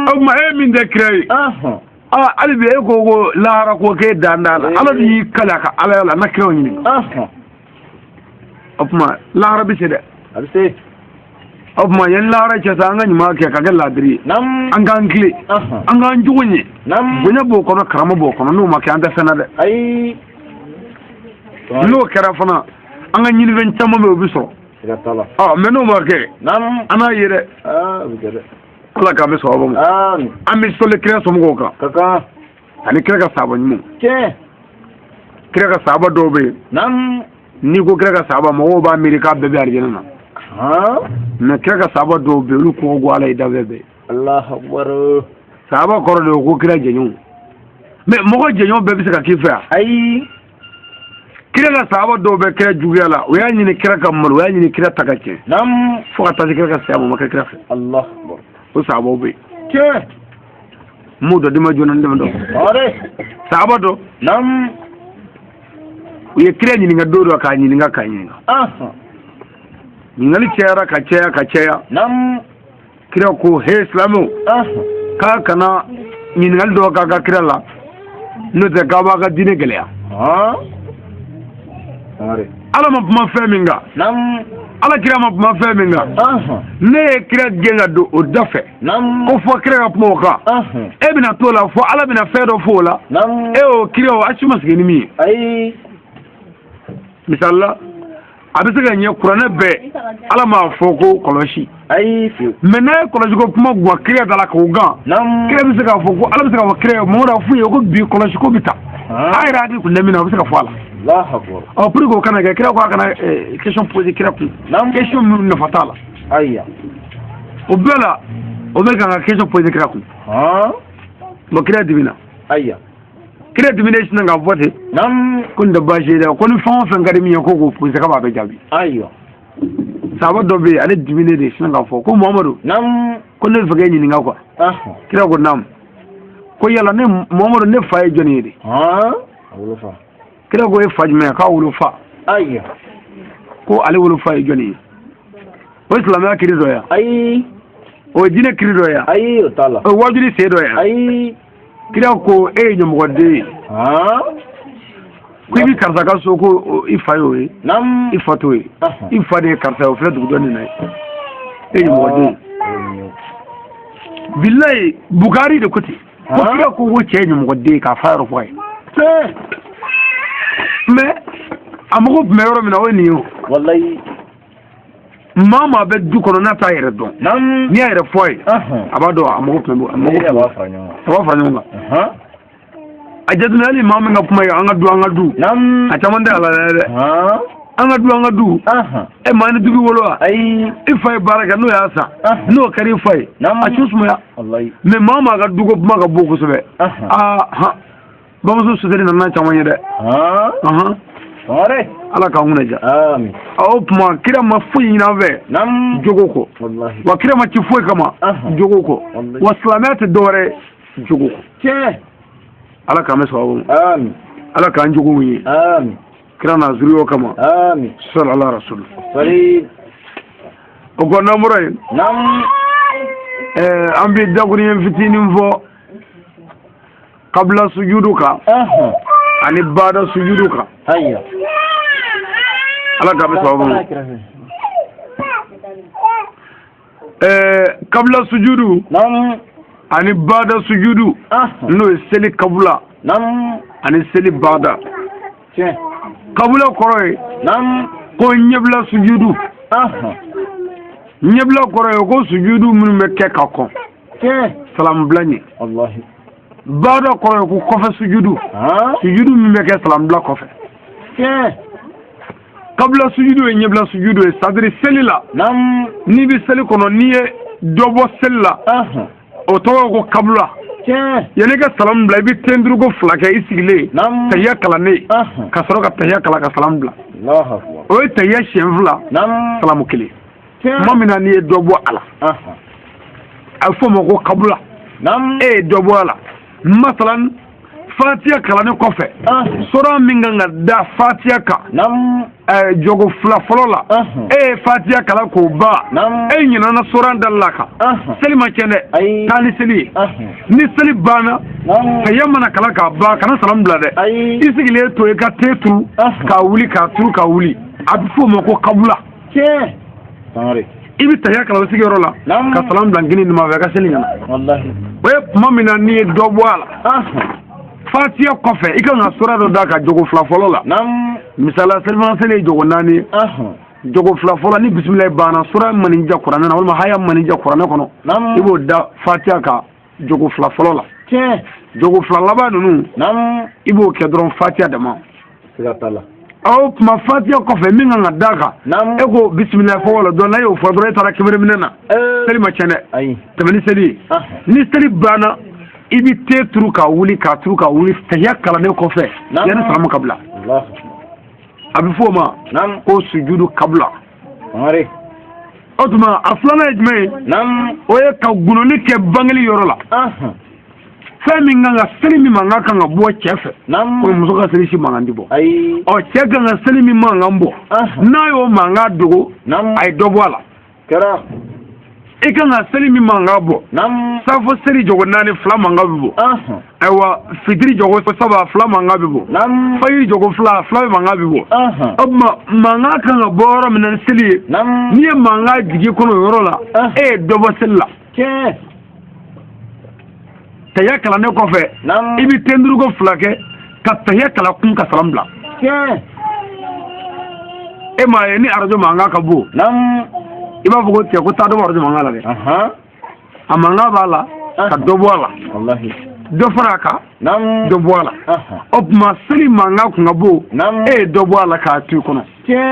O tuma e min tɛ kira ye. Hali bi e ko ko lahara ko k'e dan t'a la. Ala dun y'i kale a ka Alaya la na kiraw ɲininka. O tuma lahara bɛ se dɛ. O tuma yanni lahara cɛ sa an ka ɲuman kɛ ka kɛ laadiri ye. An k'an tilen. An k'an jogo ɲɛ. Bonya b'o kɔnɔ karama b'o kɔnɔ n'o ma kɛ an tɛ fɛn na dɛ. N'o kɛra fana an ka ɲinifɛn caman bɛ yen o bɛ sɔrɔ. Mais n'o ma kɛ an n'a ye dɛ. Ala k'an bɛ sababu ma. An bɛ sɔli kira somɔgɔw kan. Ani kira ka sahaba ɲumanw. Kira ka sahaba dɔw bɛ yen. N'i ko kira ka sahaba mɔgɔw b'a miiri k'a bɛɛ bɛ arijinɛ na. Mais kira ka sahaba dɔw bɛ yen olu ko ko Ala ye danfɛn bɛɛ. Sahaba kɔrɔ de ye ko kira jɛɲɔgɔnw. Mais mɔgɔ jɛɲɔgɔn bɛɛ bɛ se ka k'i fɛ yan. Ayi. Kira ka sahaba dɔw bɛ kira juguya la o y'a ɲini kira ka malo o y'a ɲini kira ta ka tiɲɛ. Fo ka taa se kira ka saya ma o ma kɛ kira fɛ. O sahabaw bɛ yen. N m'o dɔn dima joona n dɛmɛ dɔn. Sahaba dɔ. U ye kira ɲininka don dɔ k'a ɲininka k'a ɲininka. Ɲininkali cayara ka caya ka caya. Kira ko he silamɛw. K'a kana ɲininkali dɔ k'a ka kira la n'o tɛ k'a b'a ka diinɛ gɛlɛya. Ala ma kuma fɛn min kan. Ala kira ma kuma fɛn min kan. Ne ye kira gɛn ka don o da fɛ. Ko fɔ kira ka kuma o kan. E bɛna t'o la fɔ Ala bɛna fɛn dɔ fɔ o la. E y'o kira o a si ma sigi ni min ye. Misali la a bɛ se ka ɲɛ kuranɛ bɛɛ Ala m'a fɔ ko kɔlɔsi. Mais n'a ye kɔlɔsi ko kuma guwan kira da la k'o gan. Kira bɛ se k'a fɔ ko Ala bɛ se k'a fɔ kira ye mɔgɔ dɔ f'u ye ko bi kɔlɔsi ko bɛ taa. A yɛrɛ hakili kun tɛ min na o bɛ se ka fɔ a la. Ɔ pour que o kana kɛ kira ko a kana question poser kira kun. Question min nafa t'a la. O bɛɛ la o bɛ kan ka question poser kira kun. Bon kira dimina. Kira diminen sinna k'a fɔ ten. Ko nin tɛ baasi ye dɛ, ko ni fɛn o fɛn ka di min ye ko k'o posé k'a b'a bɛɛ jaabi. Ayiwa. Sahaba dɔ bɛ yen, ale diminen de sinna k'a fɔ ko Muhamadu. Ko ne bɛ fɛ k'e ɲininka quoi. Kira ko naamu. Ko yala ne Muhamadu ne fa ye jɔnni ye de? Kira ko e fa jumɛn? K'a wolofa. Ayiwa. Ko ale wolofa ye jɔnni ye? O ye silamɛya kiri dɔ ye. Ayi. O ye diinɛ kiri dɔ ye. Ayi, o t'a la. O ye wajuli sen dɔ ye. Ayi. Kira ko e ye ɲɛmɔgɔden ye. Ko i bɛ karisa ka so ko i fa y'o ye. I fa t'o ye. I fa de ye karisa ye, o filɛ dugu dɔ nin na ye. E ye ɲɛmɔgɔden ye. Bilayi Bukari de ko ten. Ko kira ko ko cɛ ye ɲɛmɔgɔden ye k'a fa yɔrɔ fɔ a ye. Mais a mago tun bɛ yɔrɔ min na o ye nin ye o. Walayi. Maa maa bɛ du kɔnɔ n'a t'a yɛrɛ dɔn. N'i y'a yɛrɛ fɔ a ye. A b'a dɔn a mago tun bɛ a mago. A b'a fara ɲɔgɔn kan. A b'a fara ɲɔgɔn kan. A jateminɛ hali maa min ka kuma ye an ka du an ka du. A caman tɛ a la dɛ. An ka du an ka du. E maa ni du b'i wolo wa? Ayi. I fa ye baara kɛ n'o y'a san. N'o kɛra i fa ye. A cu sumaya. Walayi. Mais maa maa ka duko kuma ka bon kosɛbɛ. Aa han. Bamuso soteli nana caman ye dɛ. Ala k'an kunna diya. Amin. O tuma kira ma foyi ɲini an fɛ. Jogo kɔ. Wa kira ma ci foyi kama. Jogo kɔ. Wa silamɛya tɛ dɔwɛrɛ ye jogo kɔ. Tiɲɛ. Ala k'an bɛ sababu ma. Amin. Ala k'an jogow ye. Amin. Kira n'a zuriyaw kama. Amin. Sallallahu rasul. Sali. O kɔ n'an bɔra yen. An bɛ dakuruɲɛ fitinin fɔ kabila sujudu kan. Ani baada sujudu kan. Ayiwa. Ala k'an bɛ sababu ma. Kabila sujudu. Ani baada sujudu. N'o ye seli kabula. Ani seli baada. Kabula kɔrɔ ye. Ko ɲɛbila sujudu. Ɲɛbila kɔrɔ ye ko sujudu minnu bɛ kɛ ka kɔn. Salamu bila ɲɛ. Baada kɔrɔ ye ko kɔfɛ sujudu. Sujudu min bɛ kɛ salamu bila kɔfɛ. Kabila sujudu ye ɲɛbila sujudu ye, c'est-à-dire seli la. N'i bɛ seli kɔnɔ n'i ye dɔ bɔ seli la. O tɔgɔ ye ko kabila. Yanni i ka salamu bila i bɛ ten duuru ko fila kɛ i sigilen. Tahiya kalannen. Ka sɔrɔ ka tahiya kalan ka salamu bila. O ye tahiya siɲɛ fila. Salamu kelen. Tuma min na n'i ye dɔ bɔ a la. A bɛ f'o ma ko kabila. E ye dɔ bɔ a la. Masalan fatiya kalannen kɔfɛ. Sura min kan ka da fatiya kan. Jogo fila fɔlɔ la. E ye fatiya kalan k'o ban. E ɲinɛna sura dali la kan. Seli ma tiɲɛ dɛ. Taa ni seli ye. Ni seli banna. Tahiya mana kalan k'a ban kana salamu bila dɛ. I sigilen to i ka te turu. K'a wuli k'a turu k'a wuli. A bɛ f'o ma ko kabula. I bɛ tahiya kalan o sigiyɔrɔ la. Ka salamu bila kini numan fɛ a ka seli ɲɛna. O ye tuma min na n'i ye dɔ bɔ a la. Fatiya kɔfɛ i kan ka sura dɔ da ka jogo fila fɔlɔ la. Misala selifana seli ye jogo naani ye. Jogo fila fɔlɔ ni bisimilayi banna sura maninja kuranɛ na walima haya maninja kuranɛ kɔnɔ. I b'o da fatiya kan jogo fila fɔlɔ la. Jogo fila laban ninnu. I b'o kɛ dɔrɔn fatiya dama. O tuma fatiya kɔfɛ min kan ka da kan. E ko bisimilayi fɔ wala dɔn n'a y'o fɔ dɔrɔn e taara kibere minɛ na. Seli ma tiɲɛ dɛ. Tɛmɛ ni seli ye. Ni seli banna. I bɛ te turu k'a wuli k'a turu k'a wuli tahiya kalannen kɔfɛ yanni salamu ka bila. A bɛ f'o ma ko sujudu kabila. O tuma a filanan ye jumɛn ye? O ye ka gunoni kɛ bangeli yɔrɔ la. Fɛn min kan ka seli min mankan kan ka bɔ cɛ fɛ. Ko muso ka seli si mankan ti bɔ. Ɔ cɛ kan ka seli min mankan bɔ. N'a y'o mankan dogo. A ye dɔ bɔ a la. I kan ka seli min mankan bɔ. Safo seli jogo naani fila mankan bɛ bɔ. Ayiwa fitiri jogo saba fila mankan bɛ bɔ. Fajiri jogo fila fila mankan bɛ bɔ. O tuma mankan kan ka bɔ yɔrɔ min na ni seli ye. N'i ye mankan jigin kɔnɔ o yɔrɔ la. E ye dɔ bɔ seli la. Tahiya kalannen kɔfɛ. I bɛ ten duuru ko fila kɛ ka tahiya kalan kun ka salamu bila. E m'a ye ni arajo mankan ka bon. I b'a fɔ ko cɛ ko taa dɔ bɔ arajo mankan la dɛ. A mankan b'a la ka dɔ bɔ a la. Dɔ fara a kan. Dɔ bɔ a la. O tuma seli mankan kun ka bon. E ye dɔ bɔ a la k'a to i kɔnɔ.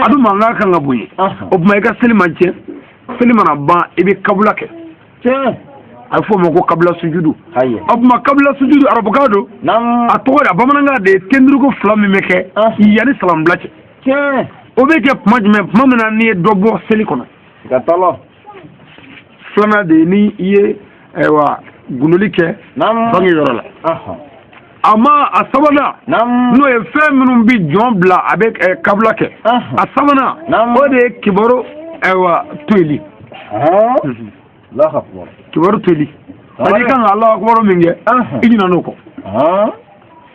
A dun mankan kan ka bonya. O tuma i ka seli ma tiɲɛ. Seli mana ban i bɛ kabula kɛ. A bɛ f'o ma ko kabila sujudu. O tuma kabila sujudu arabukan don. A tɔgɔ de a bamanankan de ye tenduruko fila min bɛ kɛ yanni salamubila cɛ. O bɛ kɛ tuma jumɛn? Tuma min na n'i ye dɔ bɔ seli kɔnɔ. Filanan de ye ni i ye ayiwa gundoli kɛ bange yɔrɔ la. A ma a sabanan n'o ye fɛn minnu bɛ jɔn bila a bɛ kabila kɛ. A sabanan o de ye kibaru ayiwa toyili. Kibaru toyili. Parce que i kan ka Alahu akibaru min kɛ i ɲinɛna o kɔ.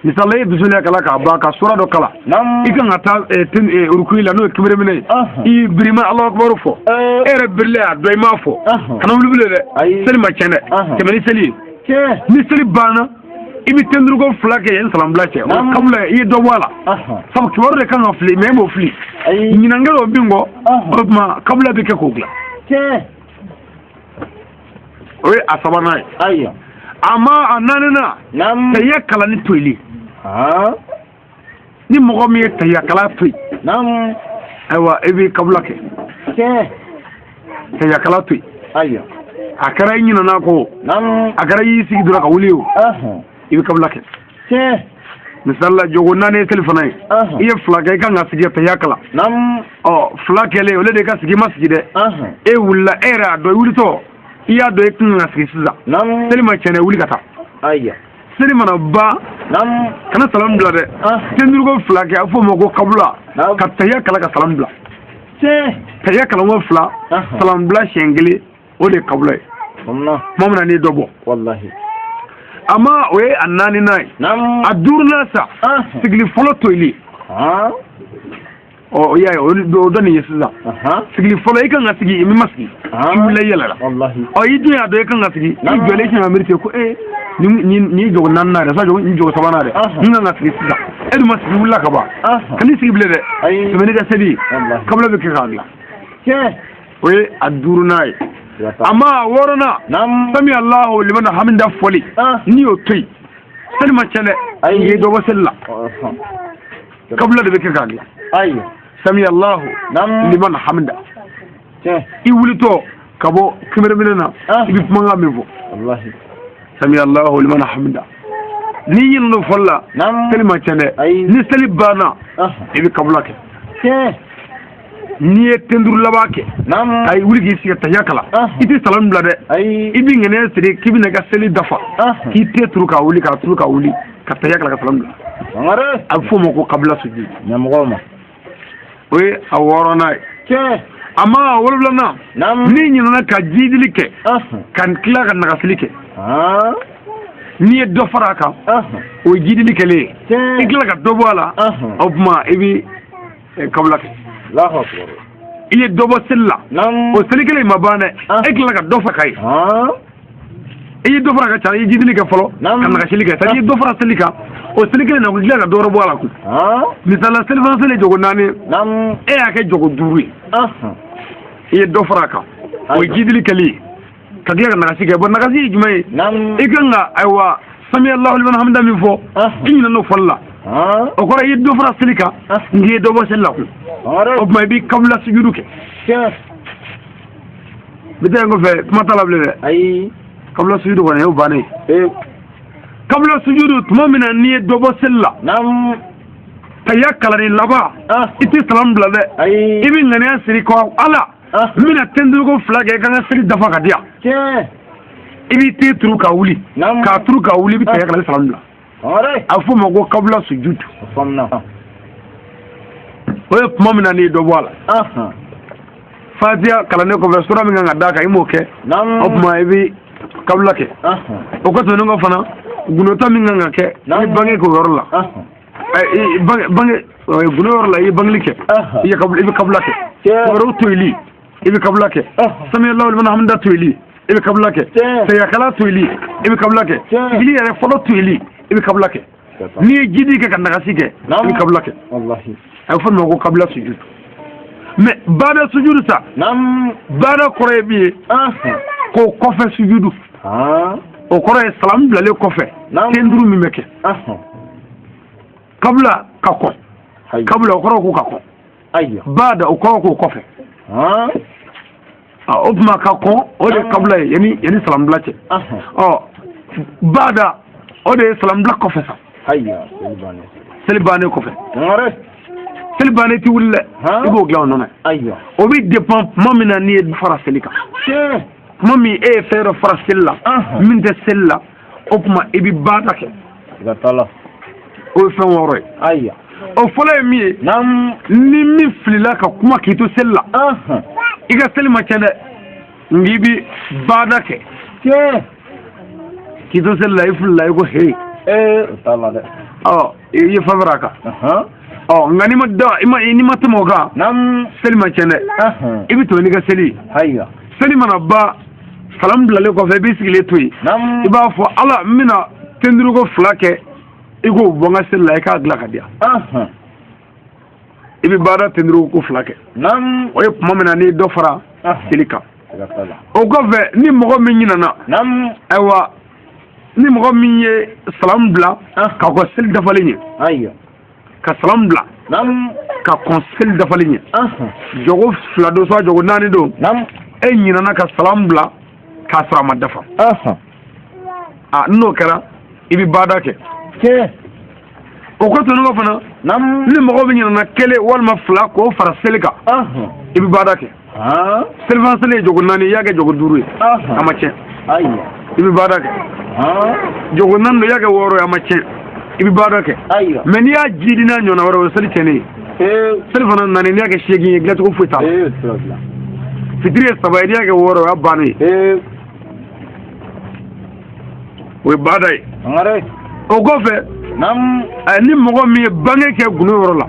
Misali e ye bisimila kala k'a ban ka sura dɔ kala. I kan ka taa rukuyi la n'o ye kibereminɛ ye. I birima Alahu akibaru fɔ. E yɛrɛ birilen a dɔn i m'a fɔ. Kana wuli bilen dɛ. Seli ma tiɲɛ dɛ. Tɛmɛ ni seli ye. Ni seli banna i bɛ tenduruko fila kɛ yen salamubila cɛ. O kabila i ye dɔ bɔ a la. Sabu kibaru de kan ka fili mɛ e m'o fili. Ɲinankɛ o min kɔ o tuma kabila bɛ kɛ k'o dilan. O ye a sabanan ye. A ma a naaninan tahiya kalanni toyili. Ni mɔgɔ min ye tahiya kalan to yen ayiwa e bɛ kabila kɛ. Tahiya kalan to yen. A kɛra i ɲinɛna kɔ a kɛra i y'i sigi dɔrɔn ka wuli o i bɛ kabila kɛ. Misali la jogo naani ye seli fana ye. I ye fila kɛ i kan ka sigi ka tahiya kalan. Ɔ fila kɛlen o de ka sigi i ma sigi dɛ. E wulila e yɛrɛ y'a dɔn i wulitɔ i y'a dɔn i kan ka sigi sisan. Seli ma tiɲɛ dɛ wuli ka taa. Seli mana ban kana salamu bila dɛ. Tenduruko fila kɛ a bɛ f'o ma ko kabila ka tahiya kalan ka salamu bila. Tahiya kalanko fila salamu bila siɲɛ kelen o de ye kabila ye. Tuma min na n'i ye dɔ bɔ. A ma o ye a naaninan ye. A duurunan sa sigili fɔlɔ toyili. Ɔ i y'a ye o dɔ nin ye sisan. Sigili fɔlɔ i kan ka sigi i ma sigi. I wulila i yɛlɛla. Ɔ i dun y'a dɔn i kan ka sigi. I jɔlen i kan ka miiri ten ko ee nin ye jogo naaninan yɛrɛ sa nin jogo sabanan yɛrɛ. N kan ka sigi sisan. E dun ma sigi i wulila ka ban. Kan'i sigi bilen dɛ. Tɛmɛ n'i ka seli ye. Kabila bɛ kɛ k'a dilan. O ye a duurunan ye. A ma a wɔɔrɔnan sami Alahu liman hamida fɔli n'i y'o to yen seli ma tiɲɛ dɛ. I ye dɔ bɔ seli la. Kabila de bɛ kɛ k'a dilan. Sami Alahu liman hamida. I wulitɔ ka bɔ kibereminɛ na i bɛ kumakan min fɔ. Sami Alahu liman hamida. N'i ɲinɛna o fɔli la seli ma tiɲɛ dɛ. Ni seli banna i bɛ kabila kɛ. N'i ye tenduru laban kɛ ka i wuli k'i sigi tahiya kalan i tɛ salamu bila dɛ. I b'i ŋaniya siri k'i bɛna i ka seli dafa k'i te turu ka wuli k'a turu ka wuli ka tahiya kalan ka salamu bila. A bɛ f'o ma ko kabila sujud. O ye a wɔɔrɔnan ye. A ma a wolonfilanan n'i ɲinɛna ka jidili kɛ ka tila ka nagasili kɛ n'i ye dɔ fara a kan o ye jidili kɛlen ye. I tila ka dɔ bɔ a la o tuma i bɛ kabila kɛ. I ye dɔ bɔ seli la o seli kelen in ma ban dɛ. E tilala ka dɔ fara kan ye. I ye dɔ fara ka ca i ye jidili kɛ fɔlɔ ka nagasili kɛ. C'est-à-dire i ye dɔ fara seli kan o seli kelen na o tila ka dɔ wɛrɛ bɔ a la kun. Misali la selifana seli ye jogo naani e y'a kɛ jogo duuru ye. I ye dɔ fara a kan o ye jidili kɛli ye ka tila ka nagasi kɛ. Bon nagasi ye jumɛn ye? I kan ka ayiwa sami Alahu liman hamida min fɔ i ɲinɛna o fɔli la. O kɔrɔ i ye dɔ fara seli kan n'i ye dɔ bɔ seli la kun. O tuma i b'i kabila sujudu kɛ. Bi taa in kɔfɛ kuma t'a la bilen dɛ. Kabila sujudu kɔni y'o bannen ye. Kabila sujudu tuma min na n'i ye dɔ bɔ seli la tahiya kalanni laban i tɛ salamu bila dɛ. I bɛ ŋaniya siri ko Ala n bɛna tenduruko fila kɛ i ka n ka seli dafa ka di yan. I b'i te turu ka wuli k'a turu ka wuli i bɛ tahiya kalan i bɛ salamu bila. A bɛ f'o ma ko kabila sujudu. O ye tuma min na n'i ye dɔ bɔ a la. Fatiha kalannen kɔfɛ sura min kan ka d'a kan i m'o kɛ o tuma i bɛ kabila kɛ. O kɔ tɛmɛnen kɔ fana gundota min kan ka kɛ i bange k'o yɔrɔ la. Bange gundo yɔrɔ la i ye bangeli kɛ i bɛ kabila kɛ. Kibaru toyili i bɛ kabila kɛ. Sami Alahu liman hamida toyili i bɛ kabila kɛ. Tahiya toyili i bɛ kabila kɛ. Sigili yɛrɛ fɔlɔ toyili i bɛ kabila kɛ. N'i ye jidi kɛ ka nagasi kɛ i bɛ kabila kɛ. A bɛ fɔ o ma ko kabila sujudu. Mais baada sujudu sa baada kɔrɔ ye min ye k'o kɔfɛ sujudu. O kɔrɔ ye salamu bilalen kɔfɛ ten duuru min bɛ kɛ. Kabila ka kɔn. Kabila o kɔrɔ ko ka kɔn. Baada o kɔrɔ k'o kɔfɛ. O tuma ka kɔn o de ye kabila ye yanni salamubila cɛ. Ɔ baada o de ye salamubila kɔfɛ sa. Seli bannen kɔfɛ. Seli bannen ti wuli dɛ, i b'o dilan o nɔ na. O bɛ dépend tuma min na n'i ye fara seli kan. Tuma min e ye fɛn dɔ fara seli la min tɛ seli la, o tuma i bɛ baada kɛ. O ye fɛn wɔɔrɔ ye. O fɔlɔ ye min ye, ni min filila ka kuma k'i to seli la, i ka seli ma tiɲɛ dɛ, nka i bɛ baada kɛ. K'i to seli la, i filila, i ko he. Ɔ i ye fɛn fara a kan. Ɔ nka n'i ma da n'i ma tɛmɛ o kan, seli ma tiɲɛ dɛ, i bɛ tɛmɛ n'i ka seli ye. Seli mana ban, salamu bilalen kɔfɛ, i b'i sigilen to yen. I b'a fɔ Ala, n bɛna tenduruko fila kɛ, i k'o bɔ n ka seli la, i k'a dilan ka di yan. I bɛ baara tenduruko fila kɛ. O ye tuma min na n'i ye dɔ fara seli kan. O kɔfɛ, ni mɔgɔ min ɲinɛna, ayiwa, ni mɔgɔ min ye salamu bila ka kɔn seli dafalen ɲɛ, ka salamu bila ka kɔn seli dafalen ɲɛ, jogo fila don soit jogo naani don, e ɲinɛna ka salamu bila k'a sɔrɔ a ma dafa. A n'o kɛra, i bɛ baada kɛ. O kɔ tɛmɛnen fana, ni mɔgɔ min ɲinɛna kelen walima fila k'o fara seli kan, i bɛ baada kɛ. Selifana seli ye jogo naani, i y'a kɛ jogo duuru ye, a ma tiɲɛ, i bɛ baada kɛ. Jogo naani don, i y'a kɛ wɔɔrɔ ye, a ma tiɲɛ, i bɛ baada kɛ. Mɛ n'i y'a jidi n'a ɲɔgɔnna wɛrɛ, o ye seli tiɲɛnen ye. Selifana naani, n'i y'a kɛ seegin ye, dilancogo foyi t'a la. Fitiri ye saba ye, n'i y'a kɛ wɔɔrɔ ye, o y'a bannen ye. O ye baada ye. O kɔfɛ, ni mɔgɔ min ye bange kɛ gundo yɔrɔ la,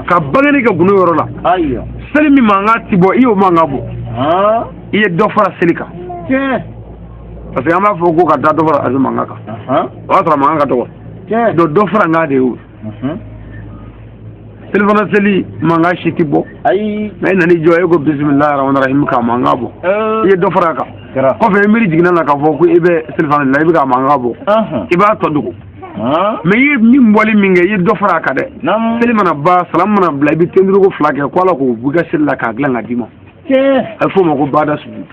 ka bangeni kɛ gundo yɔrɔ la, seli min mankan ti bɔ, i y'o mankan bɔ, i ye dɔ fara seli kan. Parce que an b'a fɔ ko ka da dɔ fara a mankan kan, o y'a sɔrɔ mankan ka dɔgɔ. Donc dɔ fara n kan de ye o. Selifana seli mankan si ti bɔ. Mɛ e nan'i jɔ, e ko bisimilahi rahmani rahim k'a mankan bɔ, i ye dɔ fara a kan. Kɔfɛ i miiri jiginna la k'a fɔ ko i bɛ selifana de la, i bɛ k'a mankan bɔ, i b'a tɔ dogo. Mɛ i ye min bɔli min kɛ, i ye dɔ fara a kan dɛ. Seli mana ban, salamu mana bila, i bɛ tenduruko fila kɛ ko Ala k'o bɔ i ka seli la k'a dilan ka d'i ma. A bɛ f'o ma ko baada sugu.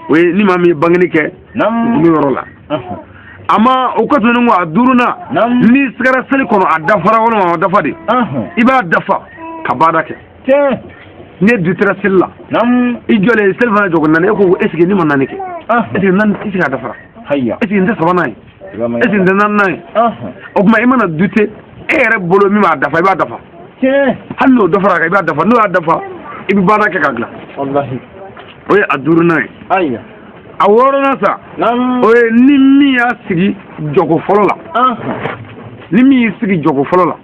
O ye ni maa min ye bangeni kɛ gundo yɔrɔ la. A ma o kɔ tɛmɛnen kɔ, a duurunan, n'i sigara seli kɔnɔ, a dafara walima a ma dafa de, i b'a dafa ka baada kɛ. N'i ye dutira seli la, i jɔlen seli fana jɔko naani, e ko est ce que ne ma naani kɛ, est ce que naani, est ce que a dafara, est ce que n tɛ sabanan ye, est ce que n tɛ naaninan ye. O tuma i mana dute, e yɛrɛ bolo min b'a dafa, i b'a dafa. Hali n'o dɔ fara a kan, i b'a dafa. N'o y'a dafa, i bɛ baara kɛ ka dilan. O ye a duurunan ye. A wɔɔrɔnan sa, o ye ni min y'a sigi jɔko fɔlɔ la, ni min y'i sigi jɔko fɔlɔ la,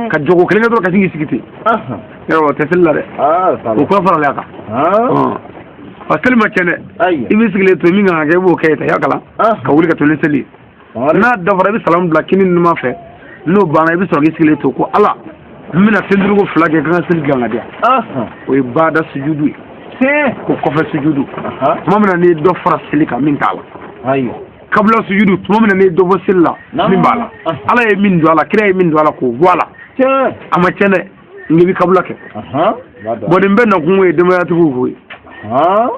ka jɔko kelen kɛ dɔrɔn ka sin k'i sigi ten, yɔrɔ o tɛ seli la dɛ, o kura faralen a kan. Wa seli ma tiɲɛ dɛ, i b'i sigilen to, min kan ka kɛ i b'o kɛ, i y'a kalan ka wuli ka to ni seli ye. N'a dafara, i bɛ salamu bila kini numan fɛ, n'o banna, i bɛ sɔrɔ k'i sigilen to ko Ala, n bɛna senduruko fila kɛ k'an ka seli dilan ka di yan. O ye baada sujudu ye, ko kɔfɛ sujudu. Tuma min na n'i ye dɔ fara seli kan min t'a la, kabila sujudu, tuma min na n'i ye dɔ bɔ seli la min b'a la, Ala ye min don a la, kira ye min don a la k'o bɔ a la, a ma tiɲɛ dɛ, nka i bɛ kabila kɛ. Bon nin bɛɛ nakun ye denbayatigiw ko ye.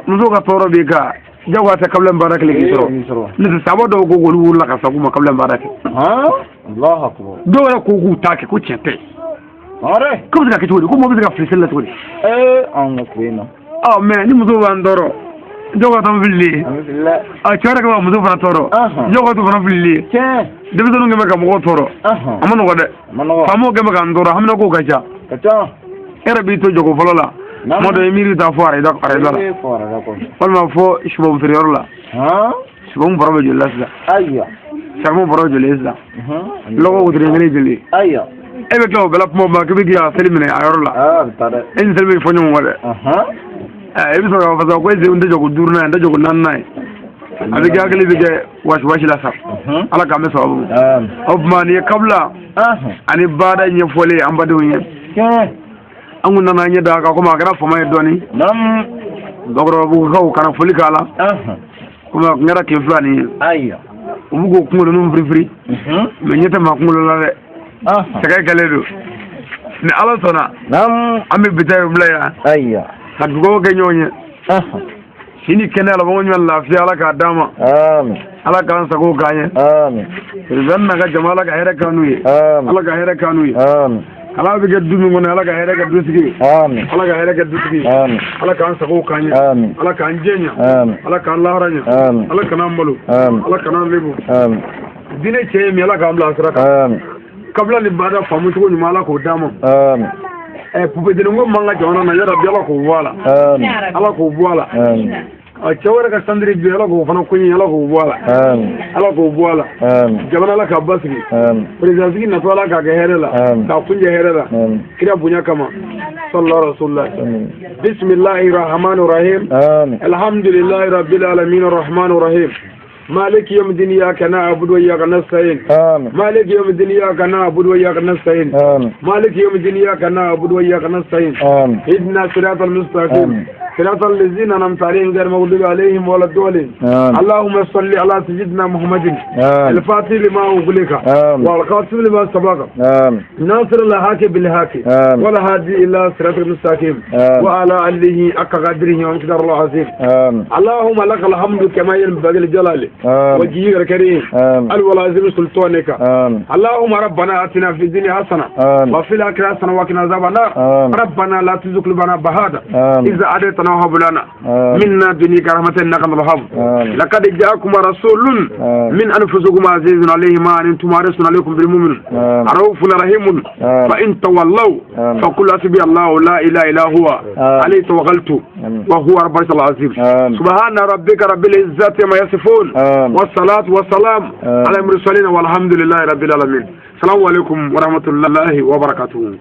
Muso ka tɔɔrɔ b'i kan, jagoya tɛ kabila baara kelen k'i sɔrɔ. N'o tɛ saba dɔw ko k'olu wolola ka sa k'u ma kabila baara kɛ. Dɔw yɛrɛ ko k'u t'a kɛ, ko tiɲɛ tɛ. Ko bɛ se ka kɛ cogo di? Ko mɔgɔ bɛ se ka fili seli la cogo di? Ɔ mɛ ni muso b'an tɔɔrɔ, jagoya t'an filili ye. Ɔ cɛ yɛrɛ ka muso fana tɔɔrɔ, jagoya t'o fana filili ye. Denmisɛnninw kɛn bɛ ka mɔgɔw tɔɔrɔ, a ma nɔgɔ dɛ. Faamaw kɛn bɛ k'an tɔɔrɔ, haminako ka ca. E yɛrɛ b'i to jogo fɔlɔ la, tuma dɔ i miiri taa fɔ arayida la, walima fɔ subɔn feereyɔrɔ la. Subɔn bɔrɔ bɛ joli la sisan? Saribɔn bɔrɔ bɛ joli sisan? Lɔgɔ wotoro kelen joli? E bɛ tila o bɛɛ la kuma o kuma k'i bɛ k'i ka seli minɛ a yɔrɔ la, e ni seli bɛ fɔ ɲɔgɔn kɔ dɛ. I bɛ sɔrɔ k'a fɔ sa ko e n tɛ jɔ ko duurunan ye, n tɛ jɔ ko naaninan ye. A bɛ kɛ hakili bɛ kɛ wasi wasi la sa. Ala k'an bɛ sababu ma. O tuma nin ye kabila ani baada ɲɛfɔlen an badenw ye. An kun nana ɲɛ da kan komi a kɛra fama ye dɔɔni. Bakɔrɔbabugukaw kana foli k'a la komi a kun kɛra tile fila nin ye. U b'u k'o kunkolo ninnu firifiri, mɛ ɲɛ tɛ maa kunkolo la dɛ, sɛgɛn kɛlen don. Ni Ala sɔnna, an bɛ bi ta in bila yan. Ka dugawu kɛ ɲɔgɔn ye. Sini kɛnɛya la bɔn ɲɔgɔn lafiya, Ala k'a d'an ma. Amin. Ala k'an sago k'an ye. Amin. Président n'a ka jama, Ala ka hɛrɛ k'an n'u ye. Amin. Ala ka hɛrɛ k'an n'u ye. Amin. Ala bɛ kɛ du min kɔnɔ, Ala ka hɛrɛ kɛ dutigi ye. Amin. Ala ka hɛrɛ kɛ dutigi ye. Amin. Ala k'an sago k'an ye. Amin. Ala k'an jɛ ɲɛ. Amin. Ala k'an lahara ɲɛ. Amin. Ala kan'an malo. Amin. Ala kan'an lebu. Amin. Diinɛ cɛ ye min, Ala k'an bila a sira kan. Amin. Kabila ni bada faamu cogo ɲuman, Ala k'o d'an ma. Amin. Pupedenni ko man ka jamana na, yarabi Ala k'o bɔ a la. Amin. Ala k'o bɔ a la. Amin. Cɛ wɛrɛ ka sandiri bi, Ala k'o fana koɲɛ, Ala k'o bɔ a la. Amin. Ala k'o bɔ a la. Amin. Jamana, Ala k'a basigi. Amin. Président sigi natɔ, Ala k'a kɛ hɛrɛ la. Amin. K'a kunjɛ hɛrɛ la. Amin. Kira bonya kama, sallallahu rasulullah. Amin. Bismillahi rahmani rahim. Amin. Alhamdulillahi rabbil alamin arrahmani rahim, maliki yawmi din, iyyaka na'budu wa iyyaka nasta'in. Amin. Maliki yawmi din, iyyaka na'budu wa iyyaka nasta'in. Amin. Maliki yawmi din, iyyaka na'budu wa iyyaka nasta'in. Amin. اهدنا صراط المستقيم. آمين. صراط الذين أنعمت عليهم غير المغضوب عليهم ولا الضالين. آمين. اللهم صل على سيدنا محمد. آمين. الفاتح لما أغلق. آمين. والقاسم لما سبق. آمين. ناصر الحق بالحق. آمين. ولا هادي إلى صراط المستقيم. آمين. وعلى آله حق قدره ومقداره العظيم. آمين. اللهم لك الحمد كما ينبغي لجلالك آمين. وجهك الكريم. آمين. الولازم سلطانك. آمين. اللهم ربنا آتنا في الدنيا حسنة. آمين. وفي الآخرة حسنة وقنا عذاب النار. آمين. ربنا لا تزغ قلوبنا بعد آمين. إذا هديتنا وهب لنا آمين. من لدنك رحمة إنك أنت الوهاب. آمين. لقد جاءكم رسول آمين. من أنفسكم عزيز عليه ما عنتم حريص عليكم بالمؤمنين آمين. رؤوف رحيم. آمين. فإن تولوا آمين. فقل حسبي الله لا إله إلا هو. آمين. عليه توكلت. آمين. وهو رب العرش العظيم. آمين. سبحان ربك رب العزة ما يصفون. آمين. والصلاة والسلام آمين. على المرسلين والحمد لله رب العالمين. السلام عليكم ورحمة الله وبركاته.